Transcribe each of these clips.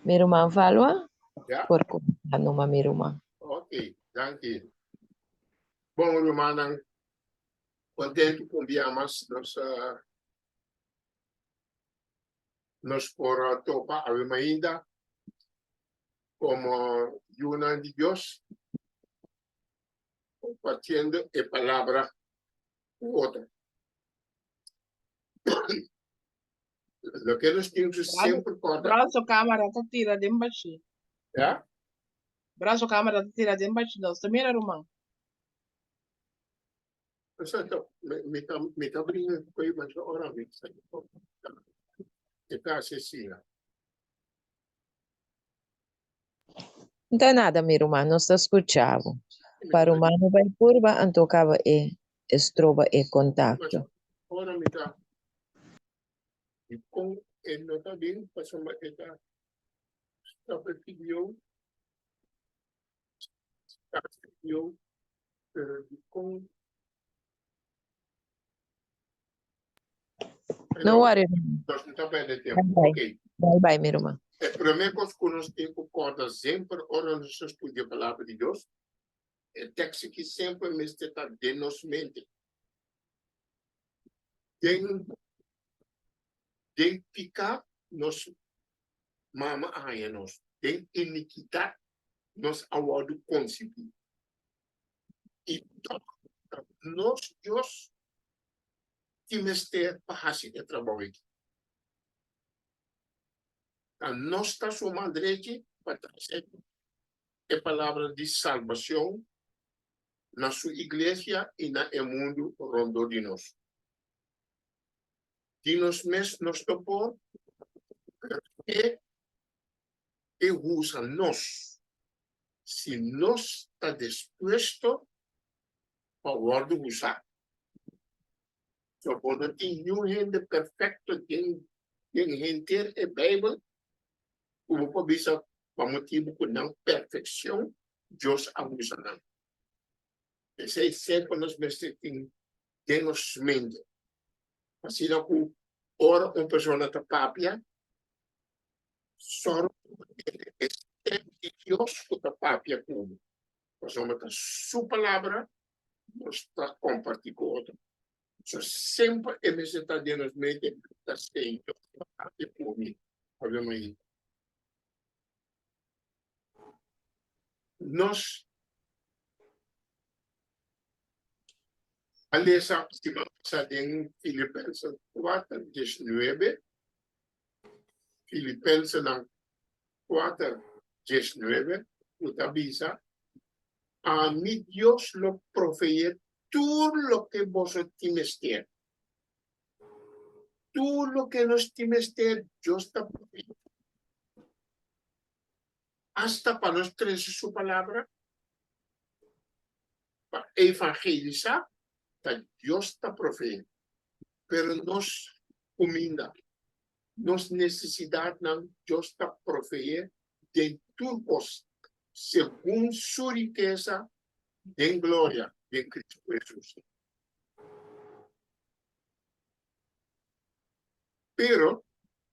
Mi ruman Valwa Ya. por kuminsá numa mi ruman. Ok, danki. Bon rumannan, kontentu ku un bia mas nos nos por topa awe mainda komo yunan di Dios, kompartiendo e palabra ku otro. Loke nos tin ku semper kòrda. Brazo cámara ta tira den bashi. Ya? Brazo cámara ta tira den bashi. Nos ta mira ruman. Exacto. Mi ta mi ta bringa ku e masha ora mi sa. E ta asesina. No ta nada mi ruman, nos ta skucha bo. Pa ruman no bai purba anto kaba e stroba e kontakto. Ora mi ta di kon e no ta bin pasobra e ta stop e video, start video, pero di kon. No worry. Nos no ta perde tempo. Bye bye. Ok. Bye bye, mi ruman. E promé kos ku nos tin ku kòrda semper ora nos ta studia Palabra di Dios, e tekst aki semper mester ta den nos mente. Den den piká nos mama a haña nos, den inikidat nos a wòrdu konsibí. I tòg ta nos Dios tin mester pa hasi e trabou aki. Ta nos ta su man drechi pa trese e palabra di salbacion na su iglesia i na e mundu rondó di nos. Di nos mes nos no por, pero e e usa nos si nos ta dispuesto pa wòrdu usá. So bo no tin niun hende perfekto den den henter e Beibel ku bo por bisa pa motibu ku nan perfekshon Dios a usa nan. P'esei semper nos mester tin den nos mente asina ku ora un persona ta papia sòru ku bo tende e stem di Dios ku ta papia ku bo. Pasobra ta su palabra nos ta kompartí ku otro. So semper e mester ta den nos mente ta Señor ta papia ku mi. Ave Maria. Nos a lesa siman pasá den Filipenses kuater diesnuebe, Filipensenan kuater, diesnuebe, ku ta bisa, Ami Dios lo proveé tur loke boso tin mester. Tur loke nos tin mester, Dios ta proveé. Asta pa nos trese su palabra, pa evangelisá, ta Dios ta proveé. Pero nos kuminda, nos nesesidatnan Dios ta proveé den tur kos, segun su rikesa den gloria den Cristo Hesus. Pero,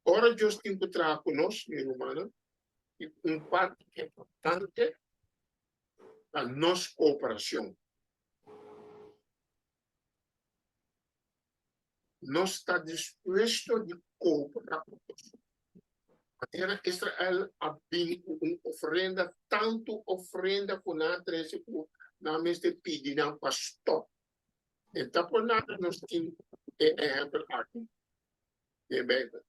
ora Dios tin ku traha ku nos, mi rumannan, tin un parti importante ta nos kooperacion. Nos ta dispuesto di koopera ku boso. Manera Israel a bini ku un ofrenda, tantu ofrenda ku nan a trese ku nan mester pidi nan pa stòp. E ta por nada nos tin e ehèmpel aki den Beibel.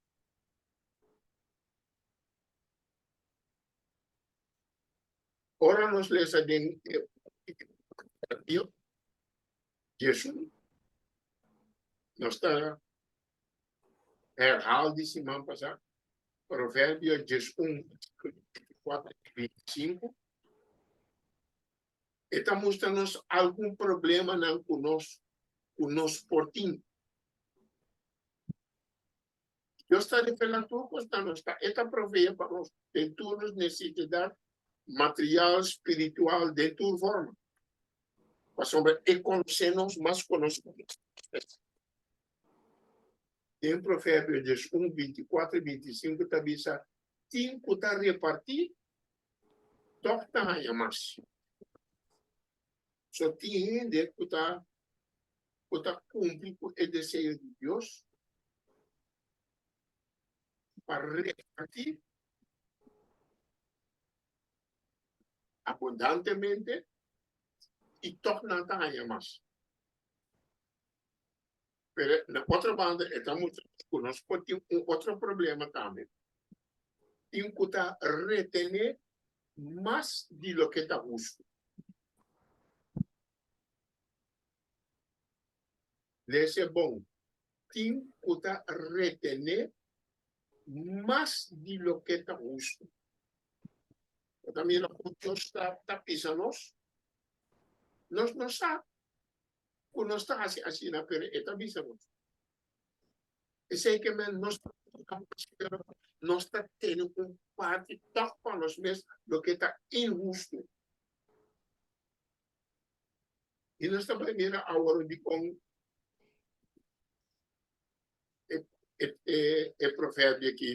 Ora nos lesa den e Proverbio Jesus, nos ta herhaal di siman pasá, Proverbio 11, 24 i 25, e ta mustra nos algun problemanan ku nos ku nos por tin. Dios ta revelá tur kos na nos, ta e ta proveé pa nos den tur nos nesesidat material, spiritual, den tur forma. Pasobra e konosé nos mas ku nos konosé nos mes. Den Proverbio 11, 24 i 25 ta bisa. Tin ku ta repartí tòg ta haña mas. So tin hende ku ta ku ta kumpli ku e deseo di Dios pa repartí abundantemente i tòg nan ta haña mas. Pero na otro banda e ta mustra ku nos por tin un otro problema tambe. Tin ku ta retené mas di loke ta hustu. Lese bon, tin ku ta retené mas di loke ta hustu. Bo ta mira kon Dios ta pisa nos? Nos no sa ku nos ta hasi asina, pero e ta bisa nos. Esei ke men nos ta nos ta tene un parti tòg pa nos mes loke ta inhustu. I nos ta bai mira awor dikon e e e proverbio aki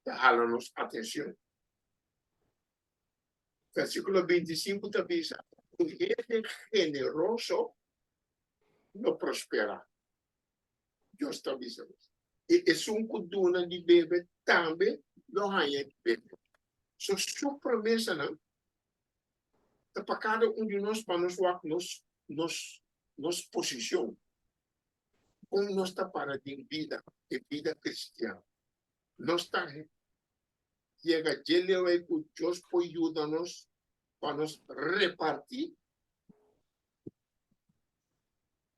ta hala nos atenshon. Versíkulo 25 ta bisa, Un hende generoso lo prosperá. Dios ta bisa nos. I esun ku duna di bebe tambe lo haña di bebe. So su promesanan ta pa kada un di nos pa nos wak nos nos nos posishon. Kon nos ta para den bida, e bida kristian. Nos ta yega dje leu ei ku Dios por yuda nos pa nos repartí.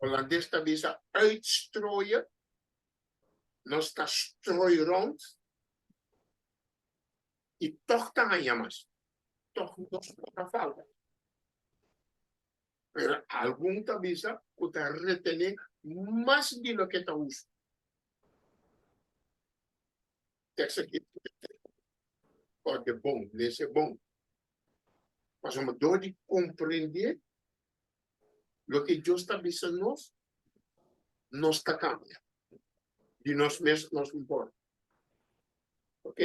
Holandes ta bisa uitstrooien, nos ta strooi rond i tòg ta haña mas, tòg nos no ta falta. Pero algun ta bisa ku ta retené mas di loke ta hustu. Tekst aki kòrda bon, lesa bon. Pasobra dor di komprendé loke Dios ta bisa nos, nos ta kambia. Di nos mes nos no por. Ok?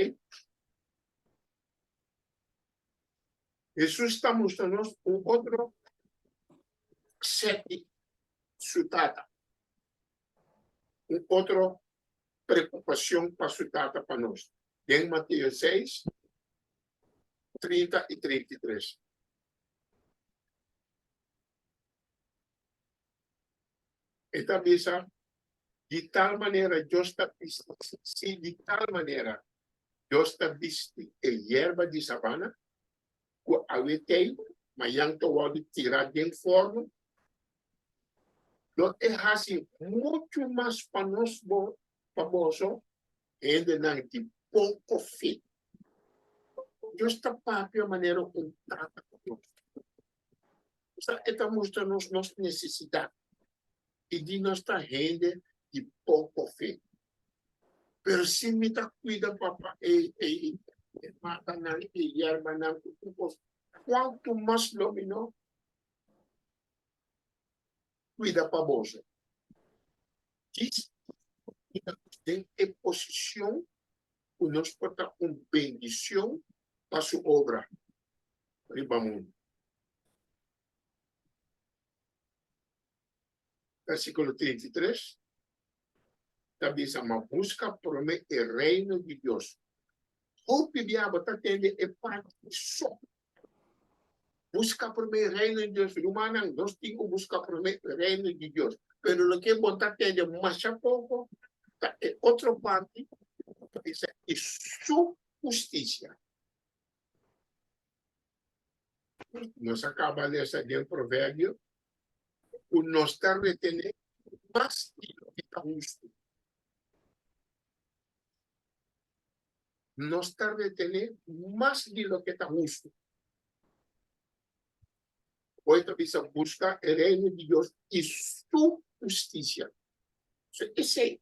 Hesus ta mustra nos un otro set di su Tata. Un otro preocupacion pa su Tata pa nos. Den Mateo seis, 30 y 33. E ta bisa, Di tal manera Dios ta bisti, sí, di tal manera Dios ta bisti e yerba di sabana, ku awe tei, mañan ta wòrdu tirá den fòrnu, lo e hasi muchu mas pa nos bo pa boso, hendenan di poko fe. Dios ta papia manera un tata ku nos. Osea, e ta mustra nos nos nesesidat i di nos ta hende di poko fe. Pero si mi ta kuida pa e e e matanan, e yerbanan ku tur kos, kuantu mas lo mi no kuida pa boso? Djis den e posishon ku nos por ta un bendishon pa su obra riba mundu. Versíkulo 33 ta bisa, Ma buska promé e reino di Dios. Hopi bia bo ta tende e parti so. Buska promé e reino di Dios. Rumannan, nos tin ku buska promé e reino di Dios. Pero loke bo ta tende masha poko ta e otro parti ku ta bisa i su hustisia. Nos a kaba lesa den Proverbio ku nos ta retené mas di loke ta hustu. Nos ta retené mas di loke ta hustu. Hoy ta bisa buska e reino di Dios i su hustisia. So esei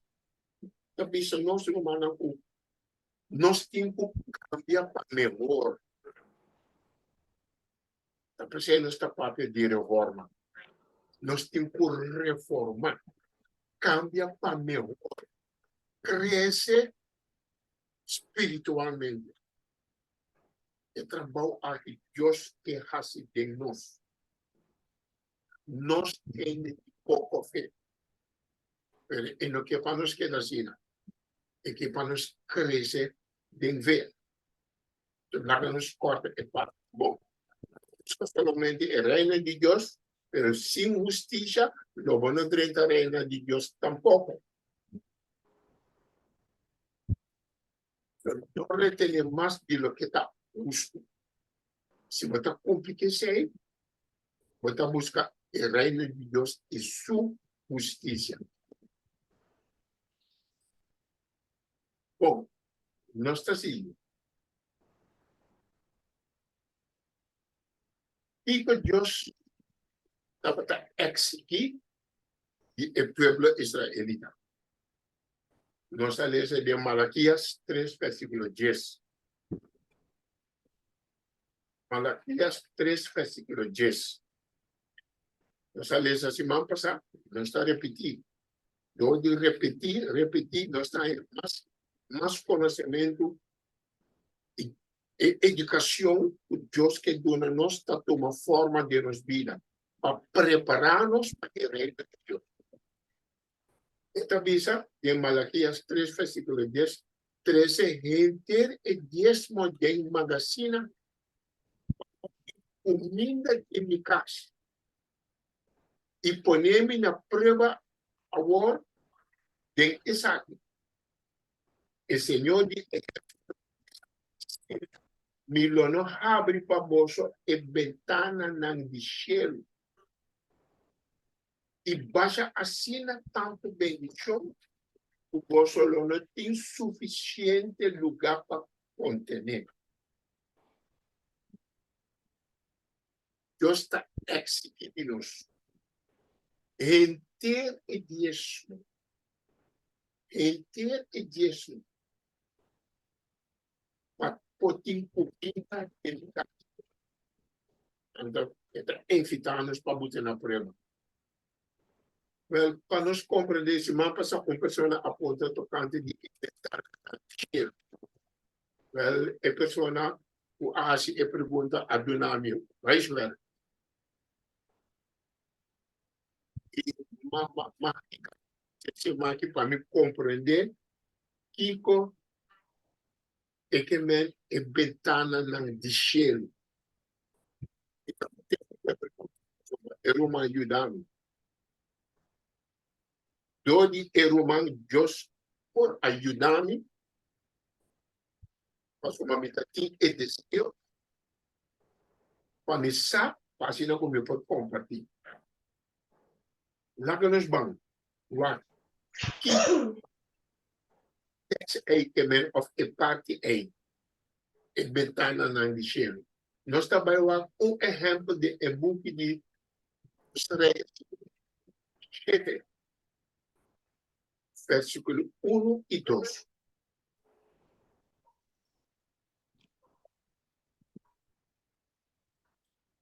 ta bisa nos rumannan ku nos tin ku kambia pa mehor. Ta p'esei nos ta papia di reforma. Nos tin ku reforma, kambia pa mehor, krese. Spiritualmente. E trabou aki Dios ke hasi den nos. Nos hende di poko fe. Pero e no ke pa nos keda asina. E ke pa nos krese den fe. Laga nos kòrta e parti bon. Buska solamente e Reino di Dios, pero sin hustisia lo bo no drenta Reino di Dios tampoko. No retene mas di loke ta hustu. Si bo ta kumpli ku esei, bo ta buska e Reino di Dios i su hustisia. Bon, nos ta sigui. Kiko Dios tabata eksigí di e pueblo israelita? Nos ta lesa den Malakias tres versíkulo dies. Malakias tres versíkulo dies. Nos a lesa siman pasá, nos ta repití. Dor di repetí, repetí, nos ta haña mas, mas konosementu i e edukashon ku Dios ke duna nos ta tuma forma den nos bida pa prepará nos pa e Reino di Dios. E ta bisa den Malakias tres versíkulo dies, Trese henter e diesmo den magasina pa tin kuminda den mi kas, i pone mi na prueba awor den esaki, e Señor di ehérsito ta bisa, Mi lo no habri pa boso e bentananan di shelu i basha asina tantu bendishon ku boso lo no tin sufisiente lugá pa kontené. Dios ta eksigí di nos henter e diesmo, henter e diesmo, pa por tin kuminda den kas. Anto e ta invitá nos pa buta na prueba. Wèl, pa nos komprendé, siman pasá un persona a puntra tokante di e ventana di shelu. Wèl, e persona ku a hasi e pregunta a duna mi huiswerk. I ma ma ma siman aki pa mi komprendé kiko e ke men e bentananan di shelu. E ruman yuda mi. Dor di e ruman Dios por a yuda mi pasobra mi ta tin e deseo pa mi sa pa asina ku mi por kompartí. Laga nos ban wak kiko tèks ei ke men òf e parti ei, e bentananan di shelu. Nos ta bai wak un ehèmpel den e buki di Reyes shete, vèrsikulo unu i dos.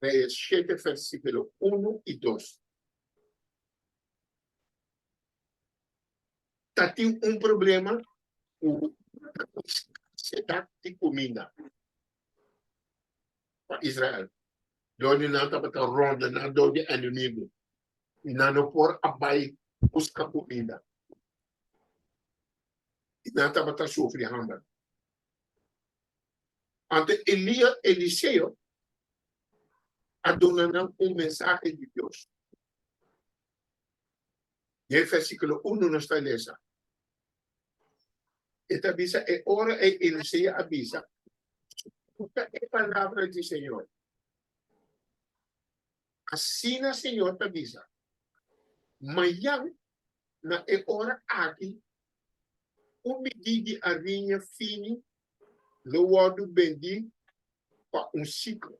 Reyes shete, vèrsikulo unu i dos. Ta tin un problema ku skarsedat di kuminda pa Israel. Dor di nan tabata rondoná dor di enemigu i nan no por a bai buska kuminda. I nan tabata sufri hamber. Anto Elia, Eliseo a duna nan un mensahe di Dios. Den versíkulo unu nos ta lesa, E ta bisa, E ora ei Eliseo a bisa, Skucha e palabra di Señor. Asina Señor ta bisa, Mañan na e ora aki un midí di ariña fini lo wòrdu bendí pa un siklo,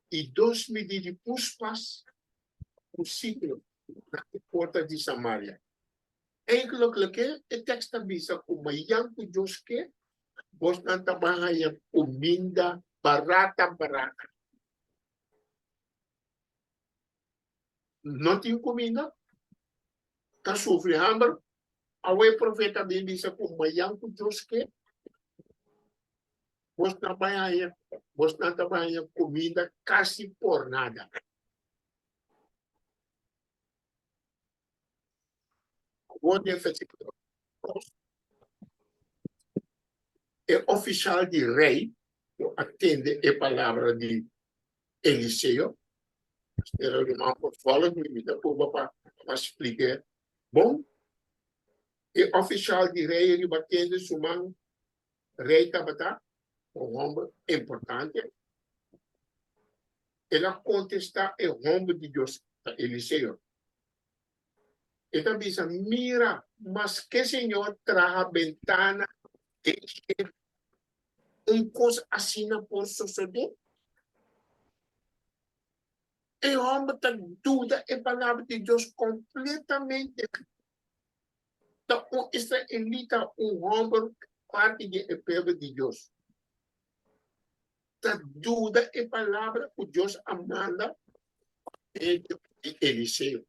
i dos midí di puspas pa un siklo na e porta di Samaria. Enkele loke e tèks ta bisa ku mañan ku Dios ke, bosnan ta bai haña kuminda barata barata. No tin kuminda, ta sufri hamber. Awe e profeta bin bisa ku mayan ku Dios ke, bos na bai haña, bos nan ta bai haña kuminda kasi por nada. Awor den versíkulo dos, e ofisial di rei ku a tende e palabra di Eliseo, Spera ruman por follow mi, mi ta purba pa pa splik'é bon. E ofisial di rei riba kende su man rei tabata, un hòmber importante, el a kontestá e hòmber di Dios, ta Eliseo. E ta bisa, Mira, maske Señor traha bentana den shelu, un kos asina por sosodé? E hòmber ta duda e palabra di Dios kompletamente. Ta un israelita, un hòmber parti di e pueblo di Dios, ta duda e palabra ku Dios a manda pa medio di Eliseo.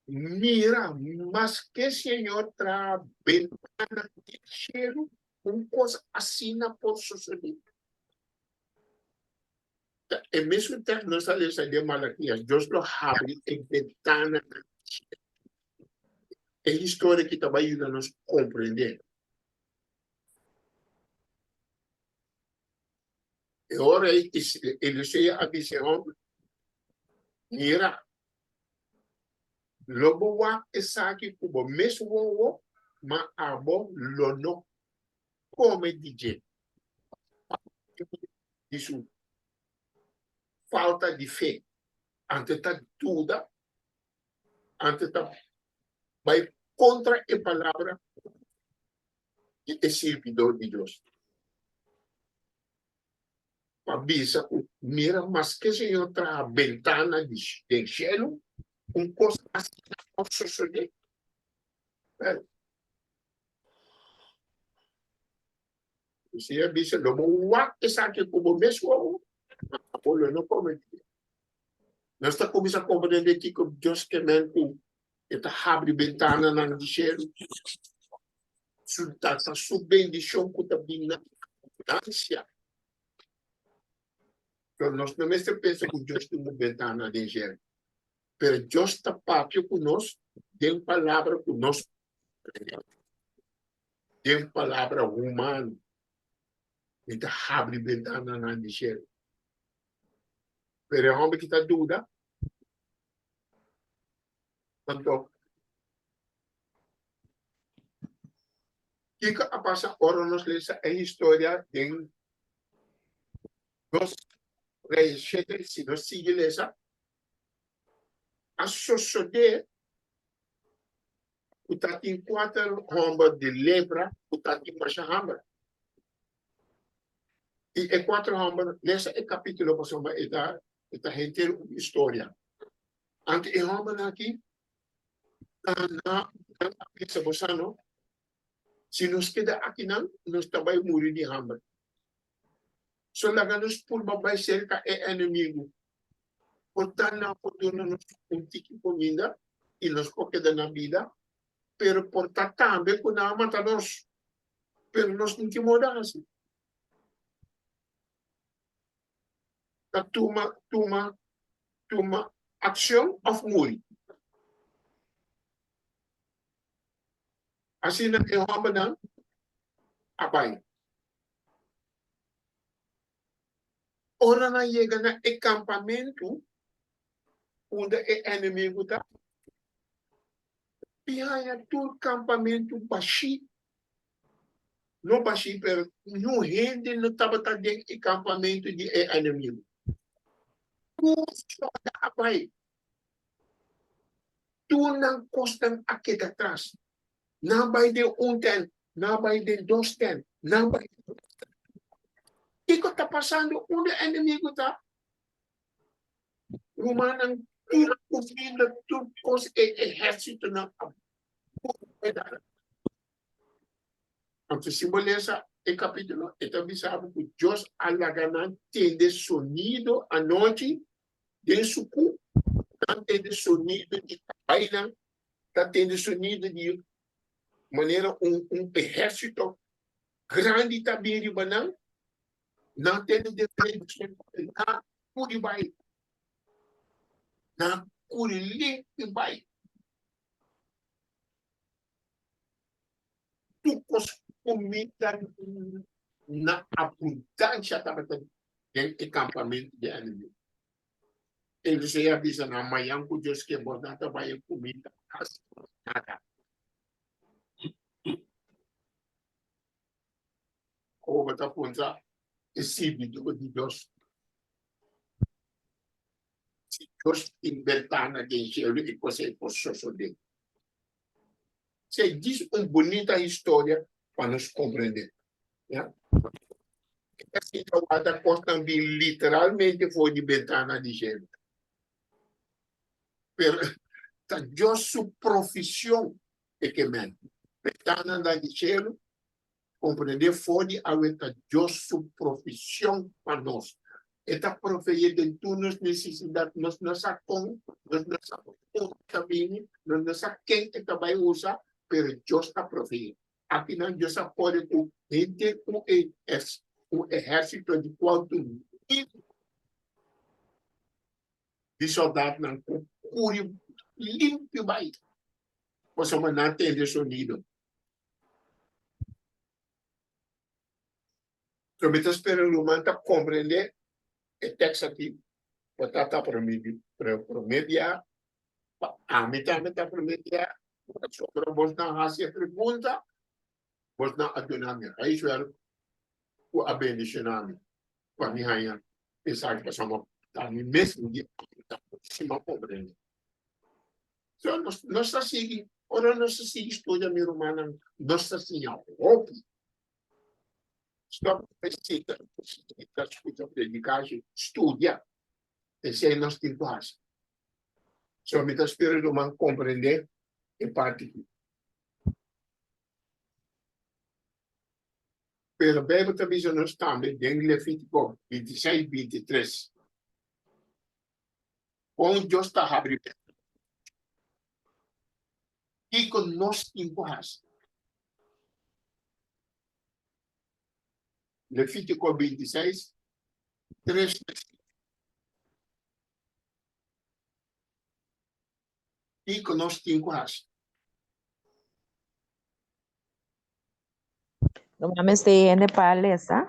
Mira, maske Señor traha bentana den shelu, un kos asina por sosodé? Ta e mesun tèks nos a lesa den Malakias, Dios lo habri e bentananan di shelu. E historia aki ta bai yuda nos komprendé. E ora ei Eliseo a bisa e hòmber, Mira, lo bo wak esaki ku bo mes wowo, ma abo lo no kome di dje, pa motibu di su falta di fe. Anto e ta duda, anto e ta bai kontra e palabra di e sirbidor di Dios. Pa bisa ku mira maske Señor traha bentana di den shelu, un kos asina por sosodé. Wèl, Señor a bisa, lo bo wak esaki ku bo mes wowo, ma abo lo no kome di dje. Nos ta kuminsá komprendé kiko Dios ke men ku e ta habri bentananan di shelu. Su ta ta su bendishon ku ta bin na abundansia. Pero nos no mester pensa ku Dios tin un bentana den shelu. Pero Dios ta papia ku nos den palabra ku nos den palabra humano. Mi ta habri bentananan di shelu. Pero e hòmber ki ta duda, Anto, kiko a pasa ora nos lesa e historia den Dos Reyes shete? Si nos sigui lesa, a sosodé ku tatin kuater hòmber di lepra ku tatin masha hamber. I e kuater hòmber, lesa e kapítulo pasobra e ta e ta henter un historia. Anto e hòmbernan aki ta na nan a bisa, Bo sa no, si nos keda akinan, nos ta bai muri di hamber. So laga nos purba bai serka e enemigu. Por ta nan por duna nos un tiki kuminda i nos por keda na bida, pero por ta tambe ku nan a mata nos. Pero nos no tin moda hasi. Ta tuma, tuma, tuma akshon òf muri. Asina e hòmbernan a bai. Ora nan yega na e kampamentu unda e enemigu ta, i haña tur kampamentu bashí. No bashí, pero niun hende no tabata den e kampamentu di e enemigu. Tur sòlda a bai. Tur nan kosnan a keda tras. Nan bai den un tènt, nan bai den dos tènt, nan bai den tres tènt. Kiko ta pasando? Unda e enemigu ta? Rumannan, tur kuminda, tur kos e ehérsitonan a bui. Anto si bo lesa e kapítulo, e ta bisa bo ku Dios a laga nan tende sonido anochi den sukú. Nan tende sonido di kabainan, ta tende sonido di manera un un ehérsito grandi ta bin riba nan. Nan tende diferente nan a kuri bai, nan a kuri limpi bai. Tur kos kumida na abundansha tabata den e kampamentu di enemigu. Eliseo a bisa nan, Mañan ku Dios ke bos nan ta bai e kumida kasi nada. Ora bo ta puntra e sirbidó di Dios, si Dios tin bentana den shelu i kos ei por sosodé? Esei djis un bunita historia pa nos komprendé. Ya. E ta sinta warda kosnan bin literalmente for di bentana di shelu. Pero ta Dios su provision e ke men. Bentananan di shelu, komprendé for di awe ta Dios su provision pa nos. E ta proveé den tur nos nesesidat. Nos no sa kon, nos no sa kon e ta bini, nos no sa ken e ta bai usa, pero Dios ta proveé. Akinan Dios a pone ku hende ku e un ehérsito di kuantu mil di sòldatnan ku kuri limpiu bai, pasobra nan tende sonido. So mi ta spera ruman ta komprendé e tèks aki, bo ta ta promé promé bia, pa ami tambe ta promé bia, pasobra bosnan hasi e pregunta, bosnan a duna mi huiswerk ku a bendishoná mi pa mi haña esaki, pasobra ta mi mes di ta komprendé. So nos nos ta sigui, ora nos ta sigui studia mi rumannan, nos ta siña hopi. Stop sita, sita skucha predikashi, studia. Esei nos tin ku hasi. So mi ta spera ruman komprendé e parti aki. Pero Beibel ta bisa nos tambe den Levítiko 26, 23. Kon Dios ta habri benta? Kiko nos tin ku hasi? Levítiko 26, 3 te 5. Kiko nos tin ku hasi? No mames te hende pa lesa.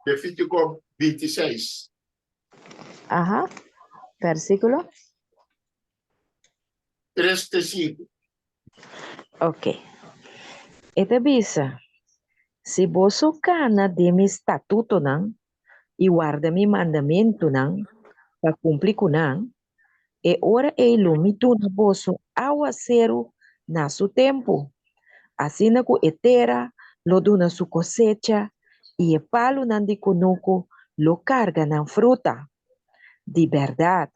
Levítiko 26. Aha. Versíkulo. 3 te 5. Ok. E ta bisa, Si boso kana den mi statutonan i warda mi mandamentunan pa kumpli ku nan, e ora ei lo mi duna boso awaseru na su tempu, asina ku e tera lo duna su kosecha i e palunan di kunuku lo karga nan fruta. Di bèrdat,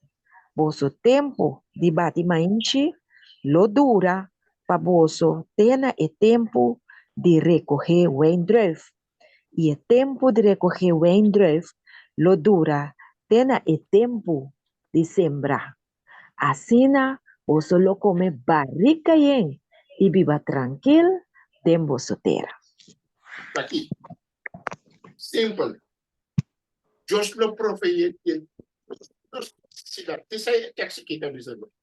boso tempu di bati mainshi lo dura pa boso te na e tempu di rekohé wijndruif, i e tempu di rekohé wijndruif lo dura te na e tempu di sembra. Asina boso lo kome barika yen i biba trankil den boso tera. Aki, simpel, Dios lo proveé den nos nesesidat. Esei e tekst aki ta bisa nos.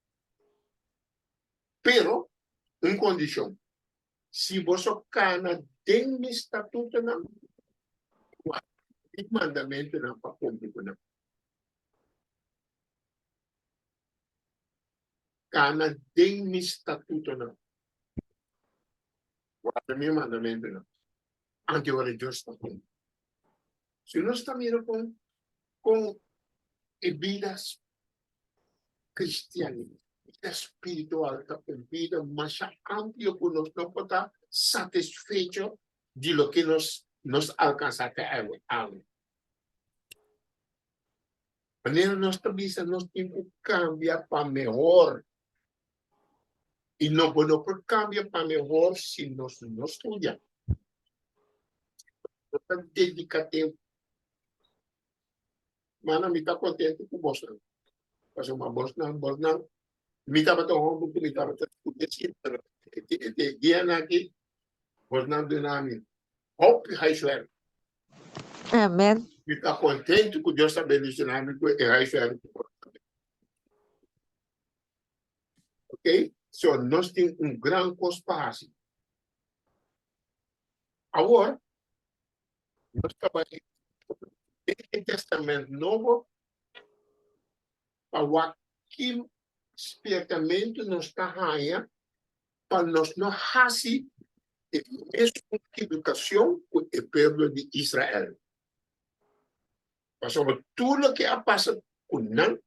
Pero, un kondishon, Si boso kana den mi statutonan, warda mi mandamentunan pa kumpli ku nan. Kana den mi statutonan, warda mi mandamentunan, anto ora Dios ta kumpli. Si nos ta mira kon kon e bida kristian, bida spiritual ta un bida masha amplio ku nos no por ta satisfecho di loke nos nos alkansa te awe. Manera nos ta bisa nos tin ku kambia pa mehor. I no bo no por kambia pa mehor si nos no studia. No ta dedica tempu. Mana mi ta kontentu ku bosnan. Pasobra bosnan, bosnan. Mi tabata un hòmber ku mi tabata skucha sí, pero e dianan aki bosnan duna mi hopi huiswerk. Amen. Mi ta kontentu ku Dios ta bendishoná mi ku e huiswerk ku bos ta duna. Ok, so nos tin un gran kos pa hasi. Awor, nos ta bai den e Testament Nobo pa wak ki spiertamentu nos ta haña pa nos no hasi e mesun kibukashon ku e pueblo di Israel. Pasobra tur loke a pasa ku nan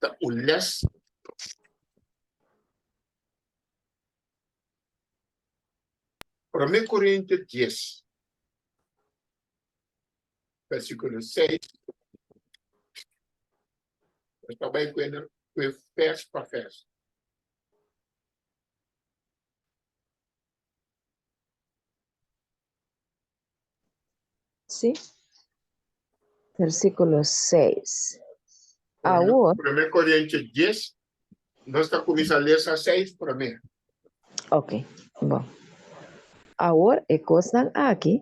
ta un lès pa nos. Promé Korintio dies, versíkulo seis. Nos ta bai ku e vers pa vers. Sí. Versíkulo seis. Awor. Promé Korintio dies, nos ta kuminsá lesa seis promé. Ok, bon. Awor e kosnan aki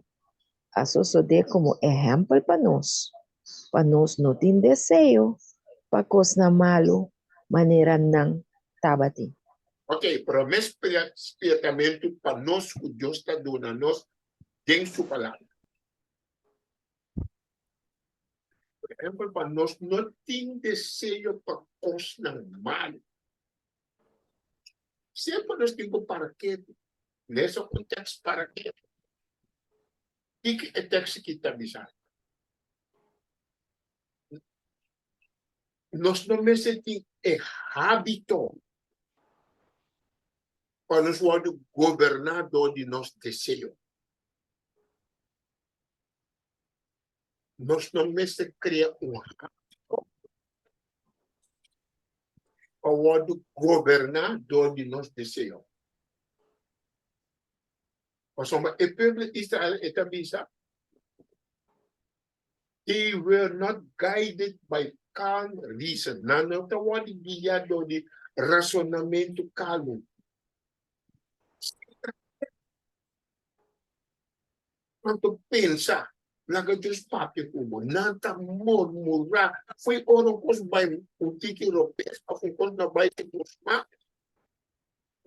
a sosodé komo ehèmpel pa nos, pa nos no tin deseo pa kosnan malu manera nan tabatin. Ok, promé spiertamentu pa nos ku Dios ta duna nos den su Palabra. Por ehèmpel, pa nos no tin deseo pa kosnan malu. Semper nos tin ku para ketu. Lesa un tèks para ketu. Kiko e tèks aki ta bisa? Nos no mester tin e hábito pa nos wòrdu goberná dor di nos deseo. Nos no mester krea un hábito pa wòrdu goberná dor di nos deseo. Pasobra e pueblo di Israel e ta bisa, They were not guided by calm reason. Nan no ta wòrdu guiá dor di rasonamentu kalmu. Anto pensa, laga Dios papia ku bo. Nan ta murmurá. Fo'i ora un kos bai un tiki robes òf un kos no bai segun smak,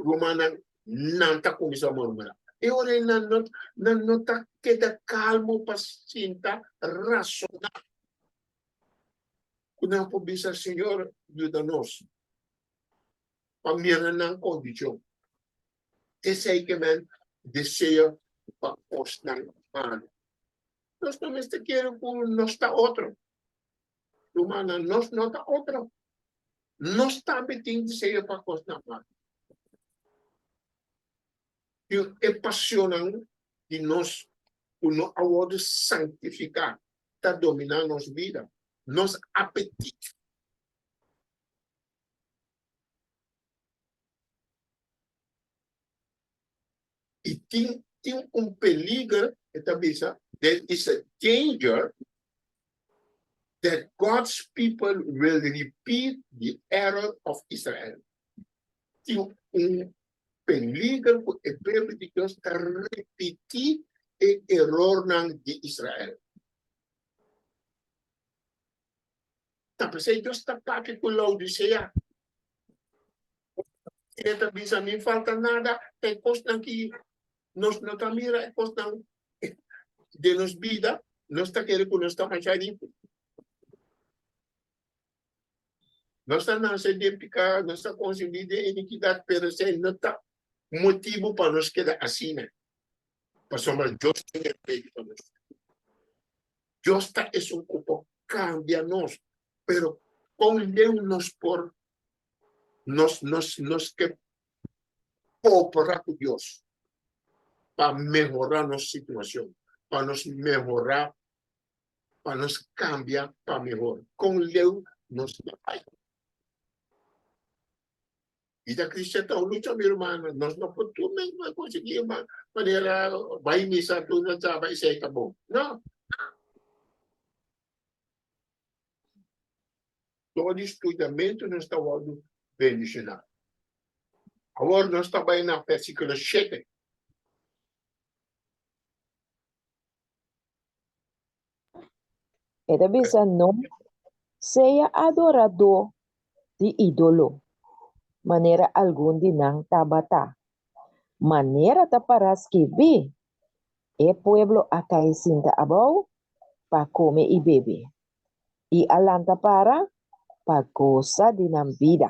rumannan, nan ta kuminsá murmurá. E ora ei nan no, nan no ta keda kalmu pa sinta rasoná. Ku nan por bisa, Señor, yuda nos pa mira nan kondishon. Esei ke men deseo pa kosnan malu. Nos no mester kere ku nos ta otro. Rumannan, nos no ta otro. Nos tambe tin deseo pa kosnan malu. Tin e pasionnan di nos ku no a wòrdu sanktifiká ta dominá nos bida, nos apetit. I tin tin un peliger, e ta bisa, there is a danger that God's people will repeat the error of Israel. Tin un peliger ku e pueblo di Dios ta ripití e erornan di Israel. Ta p'esei Dios ta papia ku Laodisea. E ta bisa, Mi falta nada, ta e kosnan ki nos no ta mira, e kosnan den nos bida, nos ta kere ku nos ta masha riku. Nos ta nase den piká, nos ta konsebí den inikidat, pero esei no ta motibu pa nos keda asina, pasobra Dios tin remedio pa nos. Dios ta esun ku por kambia nos, pero kon leu nos por nos nos nos ke kooperá ku Dios pa mehorá nos situashon, pa nos mehorá, pa nos kambia pa mehor. Kon leu nos ta bai? Bida cristian ta un lucha, mi hermano. Nos no por tur mes bai conseguí e manera bai misa tur na chaba esei ta bon. No. Door di studiamentu nos ta wòrdu. bendishoná. Awor nos ta bai na versíkulo shete. E ta bisa, No sea adoradó di ídolo, manera algun di nan tabata. Manera ta pará skibí, E pueblo a kai sinta abou pa kome i bebe, i a lanta para pa gosa di nan bida.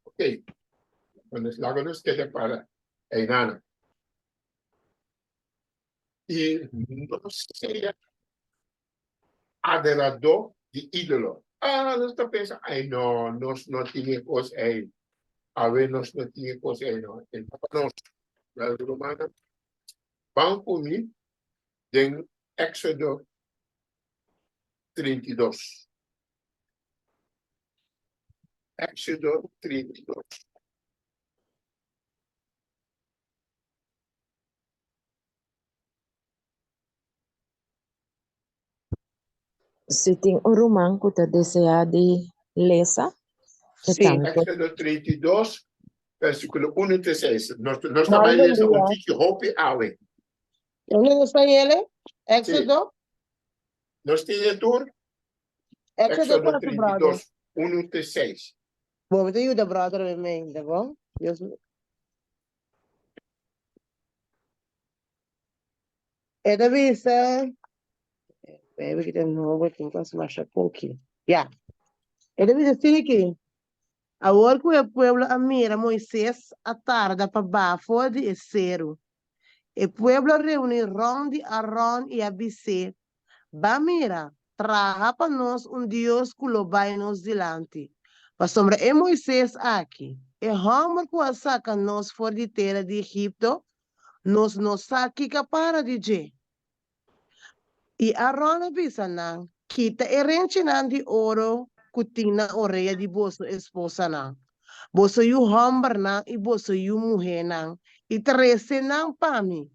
Ok, nos laga nos keda para einanan. I no sea adoradó di ídolo. Ah, nos ta pensa, ai no, nos no tin e kos ei. Awe nos no tin e kos ei no. E ta pa nos. Brother rumannan, ban ku mi den Éxodo 32. Éxodo 32. Si tin un ruman ku ta deseá di lesa, e Sí. tambe por. Éxodo 32, versículo 1 te 6. Nos, nos ta Mal bai bon lesa un dia. tiki hopi awe. Dónde nos ta yele? Sí. Éxodo? Nos tin e tur? Éxodo Éxodo cuanto, brother? 32, 1 te 6. Bo, mi ta yuda brother mi mente, bo? Dios mi. E ta bisa, Baby ki ta nobo tin kos masha poki. Ya. E ta bisa asina ki, Awor ku e pueblo a mira Moises a tarda pa baha for di e seru, e pueblo a reuní rònt di Aron i a bis'é, Ba mira, traha pa nos un dios ku lo bai nos dilanti, pasobra e Moises aki, e hòmber ku a saka nos for di tera di Egipto, nos no sa kiko a para di dje. I Aron a bisa nan, Kita e renchinan di oro ku tin na orea di boso esposanan, boso yu hòmbernan i boso yu muhénan, i trese nan pa mi.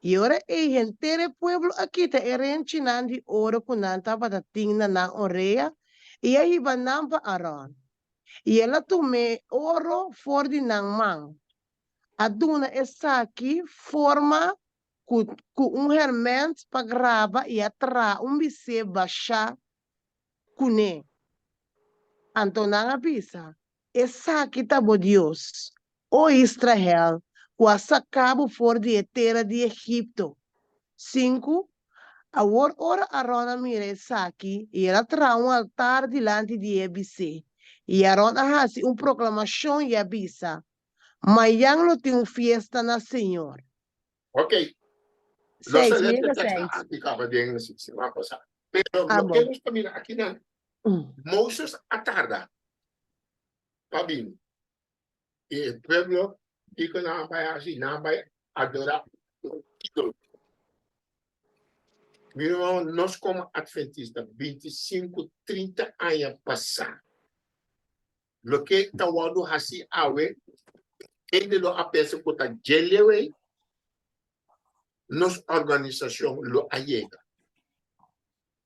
I ora ei henter e pueblo a kita e renchinan di oro ku nan tabata tin na nan orea i a hiba nan pa Aron. I el a tuma e oro for di nan man, a duna esaki forma ku ku un hèrmènt pa graba i a traha un bisé bashá kuné. Anto nan a bisa, Esaki ta bo Dios, o Israel, ku a saka bo for di e tera di Egipto. Sinku Awor ora Aron a mira esaki, i el a traha un altar dilanti di e bisé. I Aron a hasi un proklamashon i a bisa, Mayan lo tin un fiesta na señor. Ok. Nos Seis, a mi lesa yega e teksto seis. aki kaba den siman pasá. Pero Ah, loke bon. nos ta mira akinan, Moses a tarda pa bini. I e pueblo, kiko nan a bai hasi? Nan a bai adorá un ídolo. Mi ruman, nos komo atventista, 25, 30 aña pasá, Loke ta wòrdu hasí awe, hende lo a pensa ku ta dje leu ei nos organisashon lo a yega.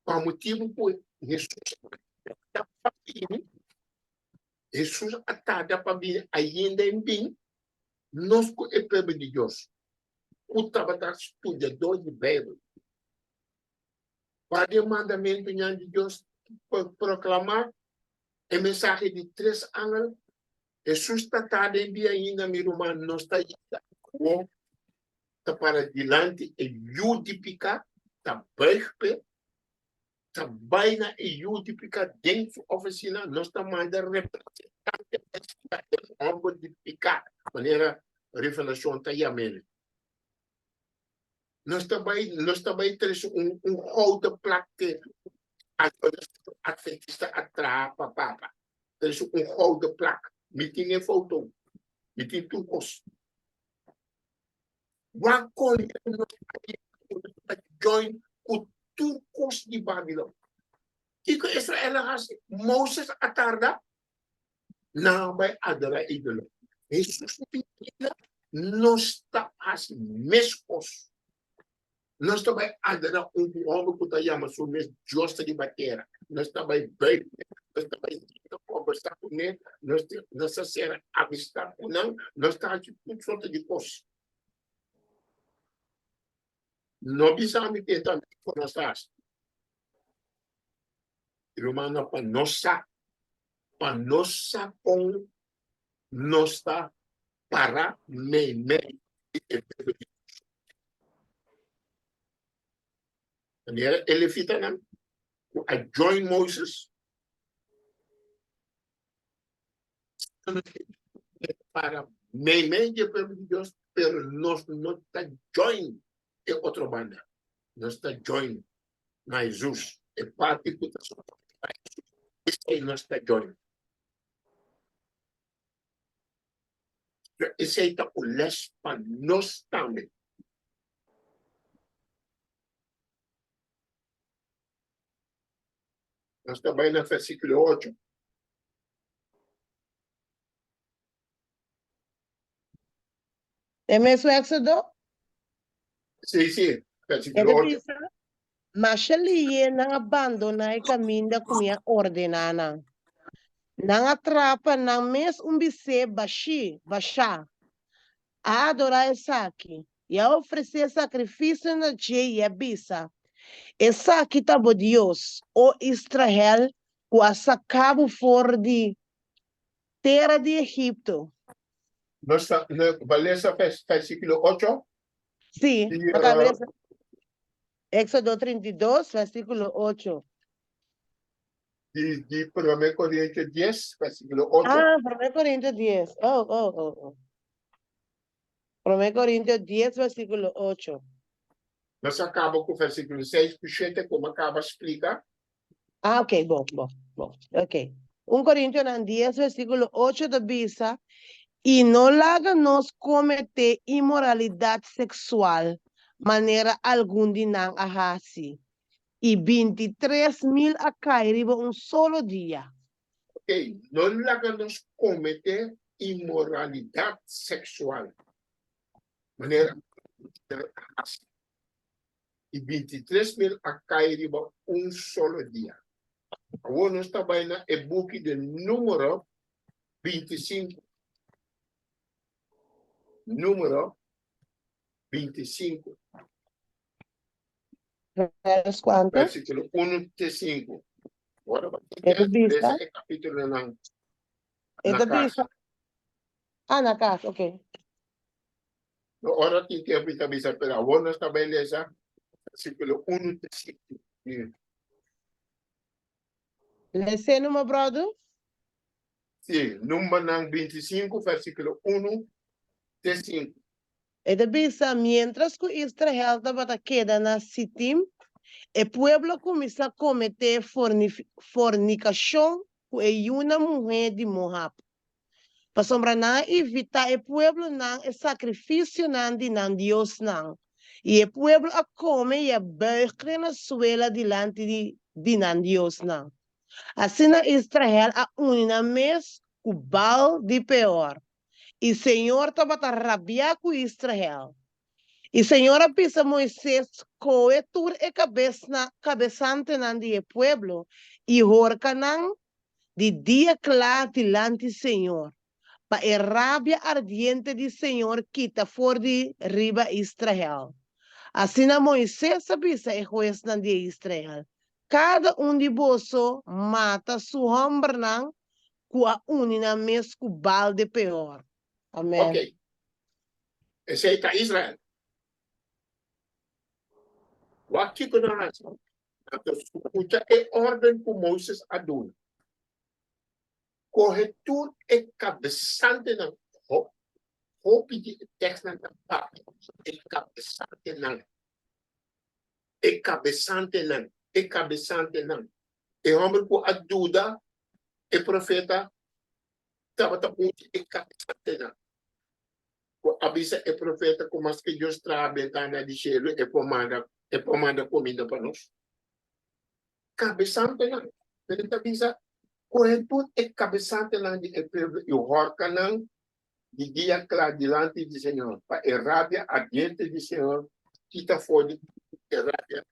Pa motibu ku Hesus a tarda pa bini, Hesus a tarda pa bini ainda en bin, nos ku e pueblo di Dios ku tabata studiadó di Beibel, pa di e mandamentunan di Dios proklamá E mensahe di tres angel, Hesus ta tarda en bia ainda, mi ruman, nos ta yega awor, ta para dilanti e yu di piká, ta buig p'e, ta bai na e yu di piká den su ofisina, nos ta manda representante pa sita e hòmber di piká, manera Revelashon ta yam'el. Nos ta bai, nos ta bai trese un, un gouden plak te Adventista a traha pa papa. Trese un gouden plak. Mi tin e foto. Mi tin tur kos. Wak kon nos a join ku tur kos di Babilon. Kiko Israel a hasi? Moses a tarda. Nan a bai adorá ídolo. Hesus bida nos ta hasi meskos. Nos ta bai adorá un hòmber ku ta yama su mes Dios riba tera. Nos ta bai buig, nos ta bai sinta kombersá kuné, nos ta nos ta sera amistat ku nan, nos ta hasi tur sorto di kos. No bisa mi ke ta kiko nos ta hasi. Rumannan, pa nos sa, pa nos sa kon nos ta para meimei di e pueblo di Dios. Manera e levitanan ku a join Moses, para meimei di e pueblo di Dios, pero nos no ta join e otro banda. Nos ta join na Jesus, e parti ku ta soporta Jesus, esei nos ta join. Pero esei ta un les pa nos tambe. Nos ta bai na versíkulo ocho. E mesun Éxodo? Sí, sí, E versíkulo ta ocho. bisa, Masha liye nan a bandoná e kaminda ku mi a ordená nan. Nan a trapa nan mes un bisé bashí, bashá, a adorá esaki, i a ofresé sakrifisio na dje i a bisa, Esaki ta bo Dios, o Israel, ku a saka bo for di tera di Egipto. Nos ta ba lesa versíkulo ocho? Sí, nos ta lesa Éxodo 32, versíkulo ocho. Di, di Promé Korintio 10, versíkulo 8. Ah, Promé Korintio 10. Oh, oh, oh, oh. Promé Korintio 10, versíkulo 8. Nos a kaba ku versíkulo 6 ku 7, komo a kaba splika. Ah, ok, bon, bon, bon. Ok. 1 Korintionan 10, versíkulo 8 ta bisa, I no laga nos kometé inmoralidat seksual, manera algun di nan a hasi, i bintitres mil a kai riba un solo dia. Ok, no laga nos kometé inmoralidat seksual, manera algun di nan a hasi, i bintitres mil a kai riba un solo dia. Awor nos ta bai na e buki di Número 25. Número 25. Vers kuantu? Versíkulo 1 te 5. Ora bo E ta bisa. lesa e kapítulonan E na ta kas. bisa. Ah, na kas, ok. No ora tin tempu i ta bisa, pero awor nos ta bai lesa versíkulo 1 te 5. Les'é numa, bròder. Sí, Numbernan 25, versíkulo 1 te 5. E ta bisa, Miéntras ku Israel tabata keda na Sitim, e pueblo a kuminsá kometé fornikashon ku e yunan muhé di Moab, pasobra nan a invitá e pueblonan e sakrifisionan di nan diosnan, i e pueblo a kome i a bùig na suela dilanti di nan diosnan. Asina Israel a uni nan mes ku Baal di Peor. I señor tabata rabiá ku Israel. I señor a bisa Moisés, Kohe tur e kabesantenan di e pueblo i horka nan di dia kla dilanti señor, pa e rabia ardiente di señor kita for di riba Israel. Asina Moisés a bisa e huesnan di e Israel, Kada un di boso mata su hòmbernan ku a uni nan mes ku Baal de Peor. Amen. Ok. Esei ta Israel. Wak kiko nan hasi. Nan ta skucha e órden ku Moises a duna. Kohe tur e kabesantenan. Hopi di e tèkstnan ta papia e kabesantenan. E kabesantenan, e kabesantenan. E hòmber ku a duda e profeta tabata un di e kabesantenan ku a bisa e profeta ku maske Dios traha bentana di shelu e por manda e por manda kuminda pa nos. Kabesantenan. Pero e ta bisa, Kohe tur e kabesantenan di e pueblo i hòrka nan di dia kla dilanti di Señor, pa e rabia ardiente di Señor kita for di. E rabia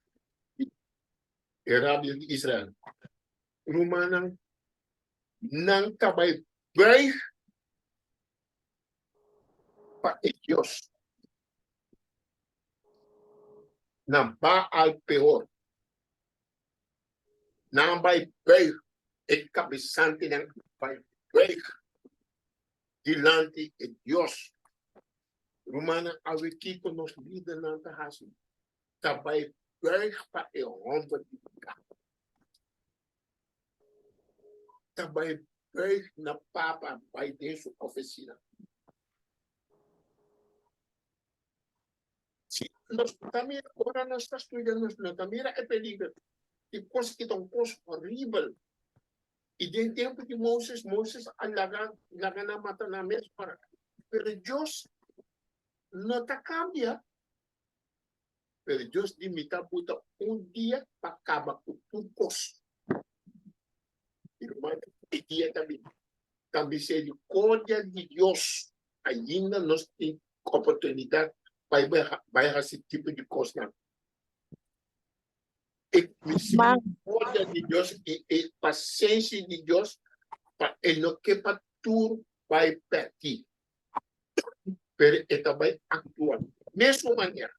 e rabia di Israel. Rumannan, nan ta bai buig pa e Dios na Baal Peor. Nan bai buig, e kabesantenan bai buig dilanti e Dios. Rumannan, awe kiko nos lidernan ta hasi? Ta bai buig pa e hòmber di piká. Ta bai buig na Papa, bai den su ofisina. Si nos ta mira, ora nos ta studia, nos no ta mira e peliger. E kos ki ta un kos horibel. I den tempu di Moses, Moses a laga, laga nan mata nan mes ora. Pero Dios no ta kambia. Pero Dios di mi ta buta un dia pa kaba ku tur kos. Hermano, e dia ta bini. Ta misericordia di Dios ainda nos tin oportunidad pa bai hasi tipo di kosnan. E misericordia di Dios i e pasenshi di Dios pa e no ke pa tur bai pèrdí. Pero e ta bai actua mesun manera.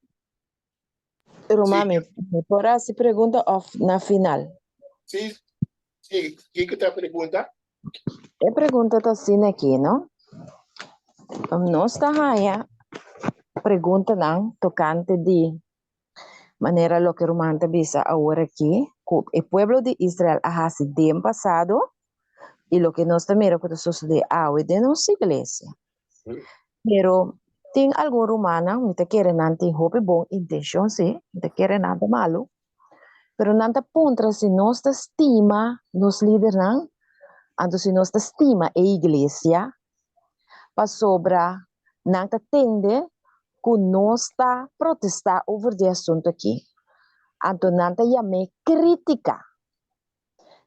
Ruman, mi mi por hasi pregunta of na final? Si, si, kiko ta pregunta? E pregunta ta asina aki, no? Nos ta haña preguntanan tokante di manera loke ruman ta bisa awor aki, ku e pueblo di Israel a hasi den pasado i loke nos ta mira ku ta sosodé awe den nos iglesia. Pero tin algun rumannan, mi ta kere nan tin hopi bon intenshon, sí, mi ta kere nan ta malu, pero nan ta puntra si nos ta stima nos lidernan, anto si nos ta stima e iglesia, pasobra nan ta tende ku nos ta protestá over di e asuntu aki. Anto nan ta yam'é krítika.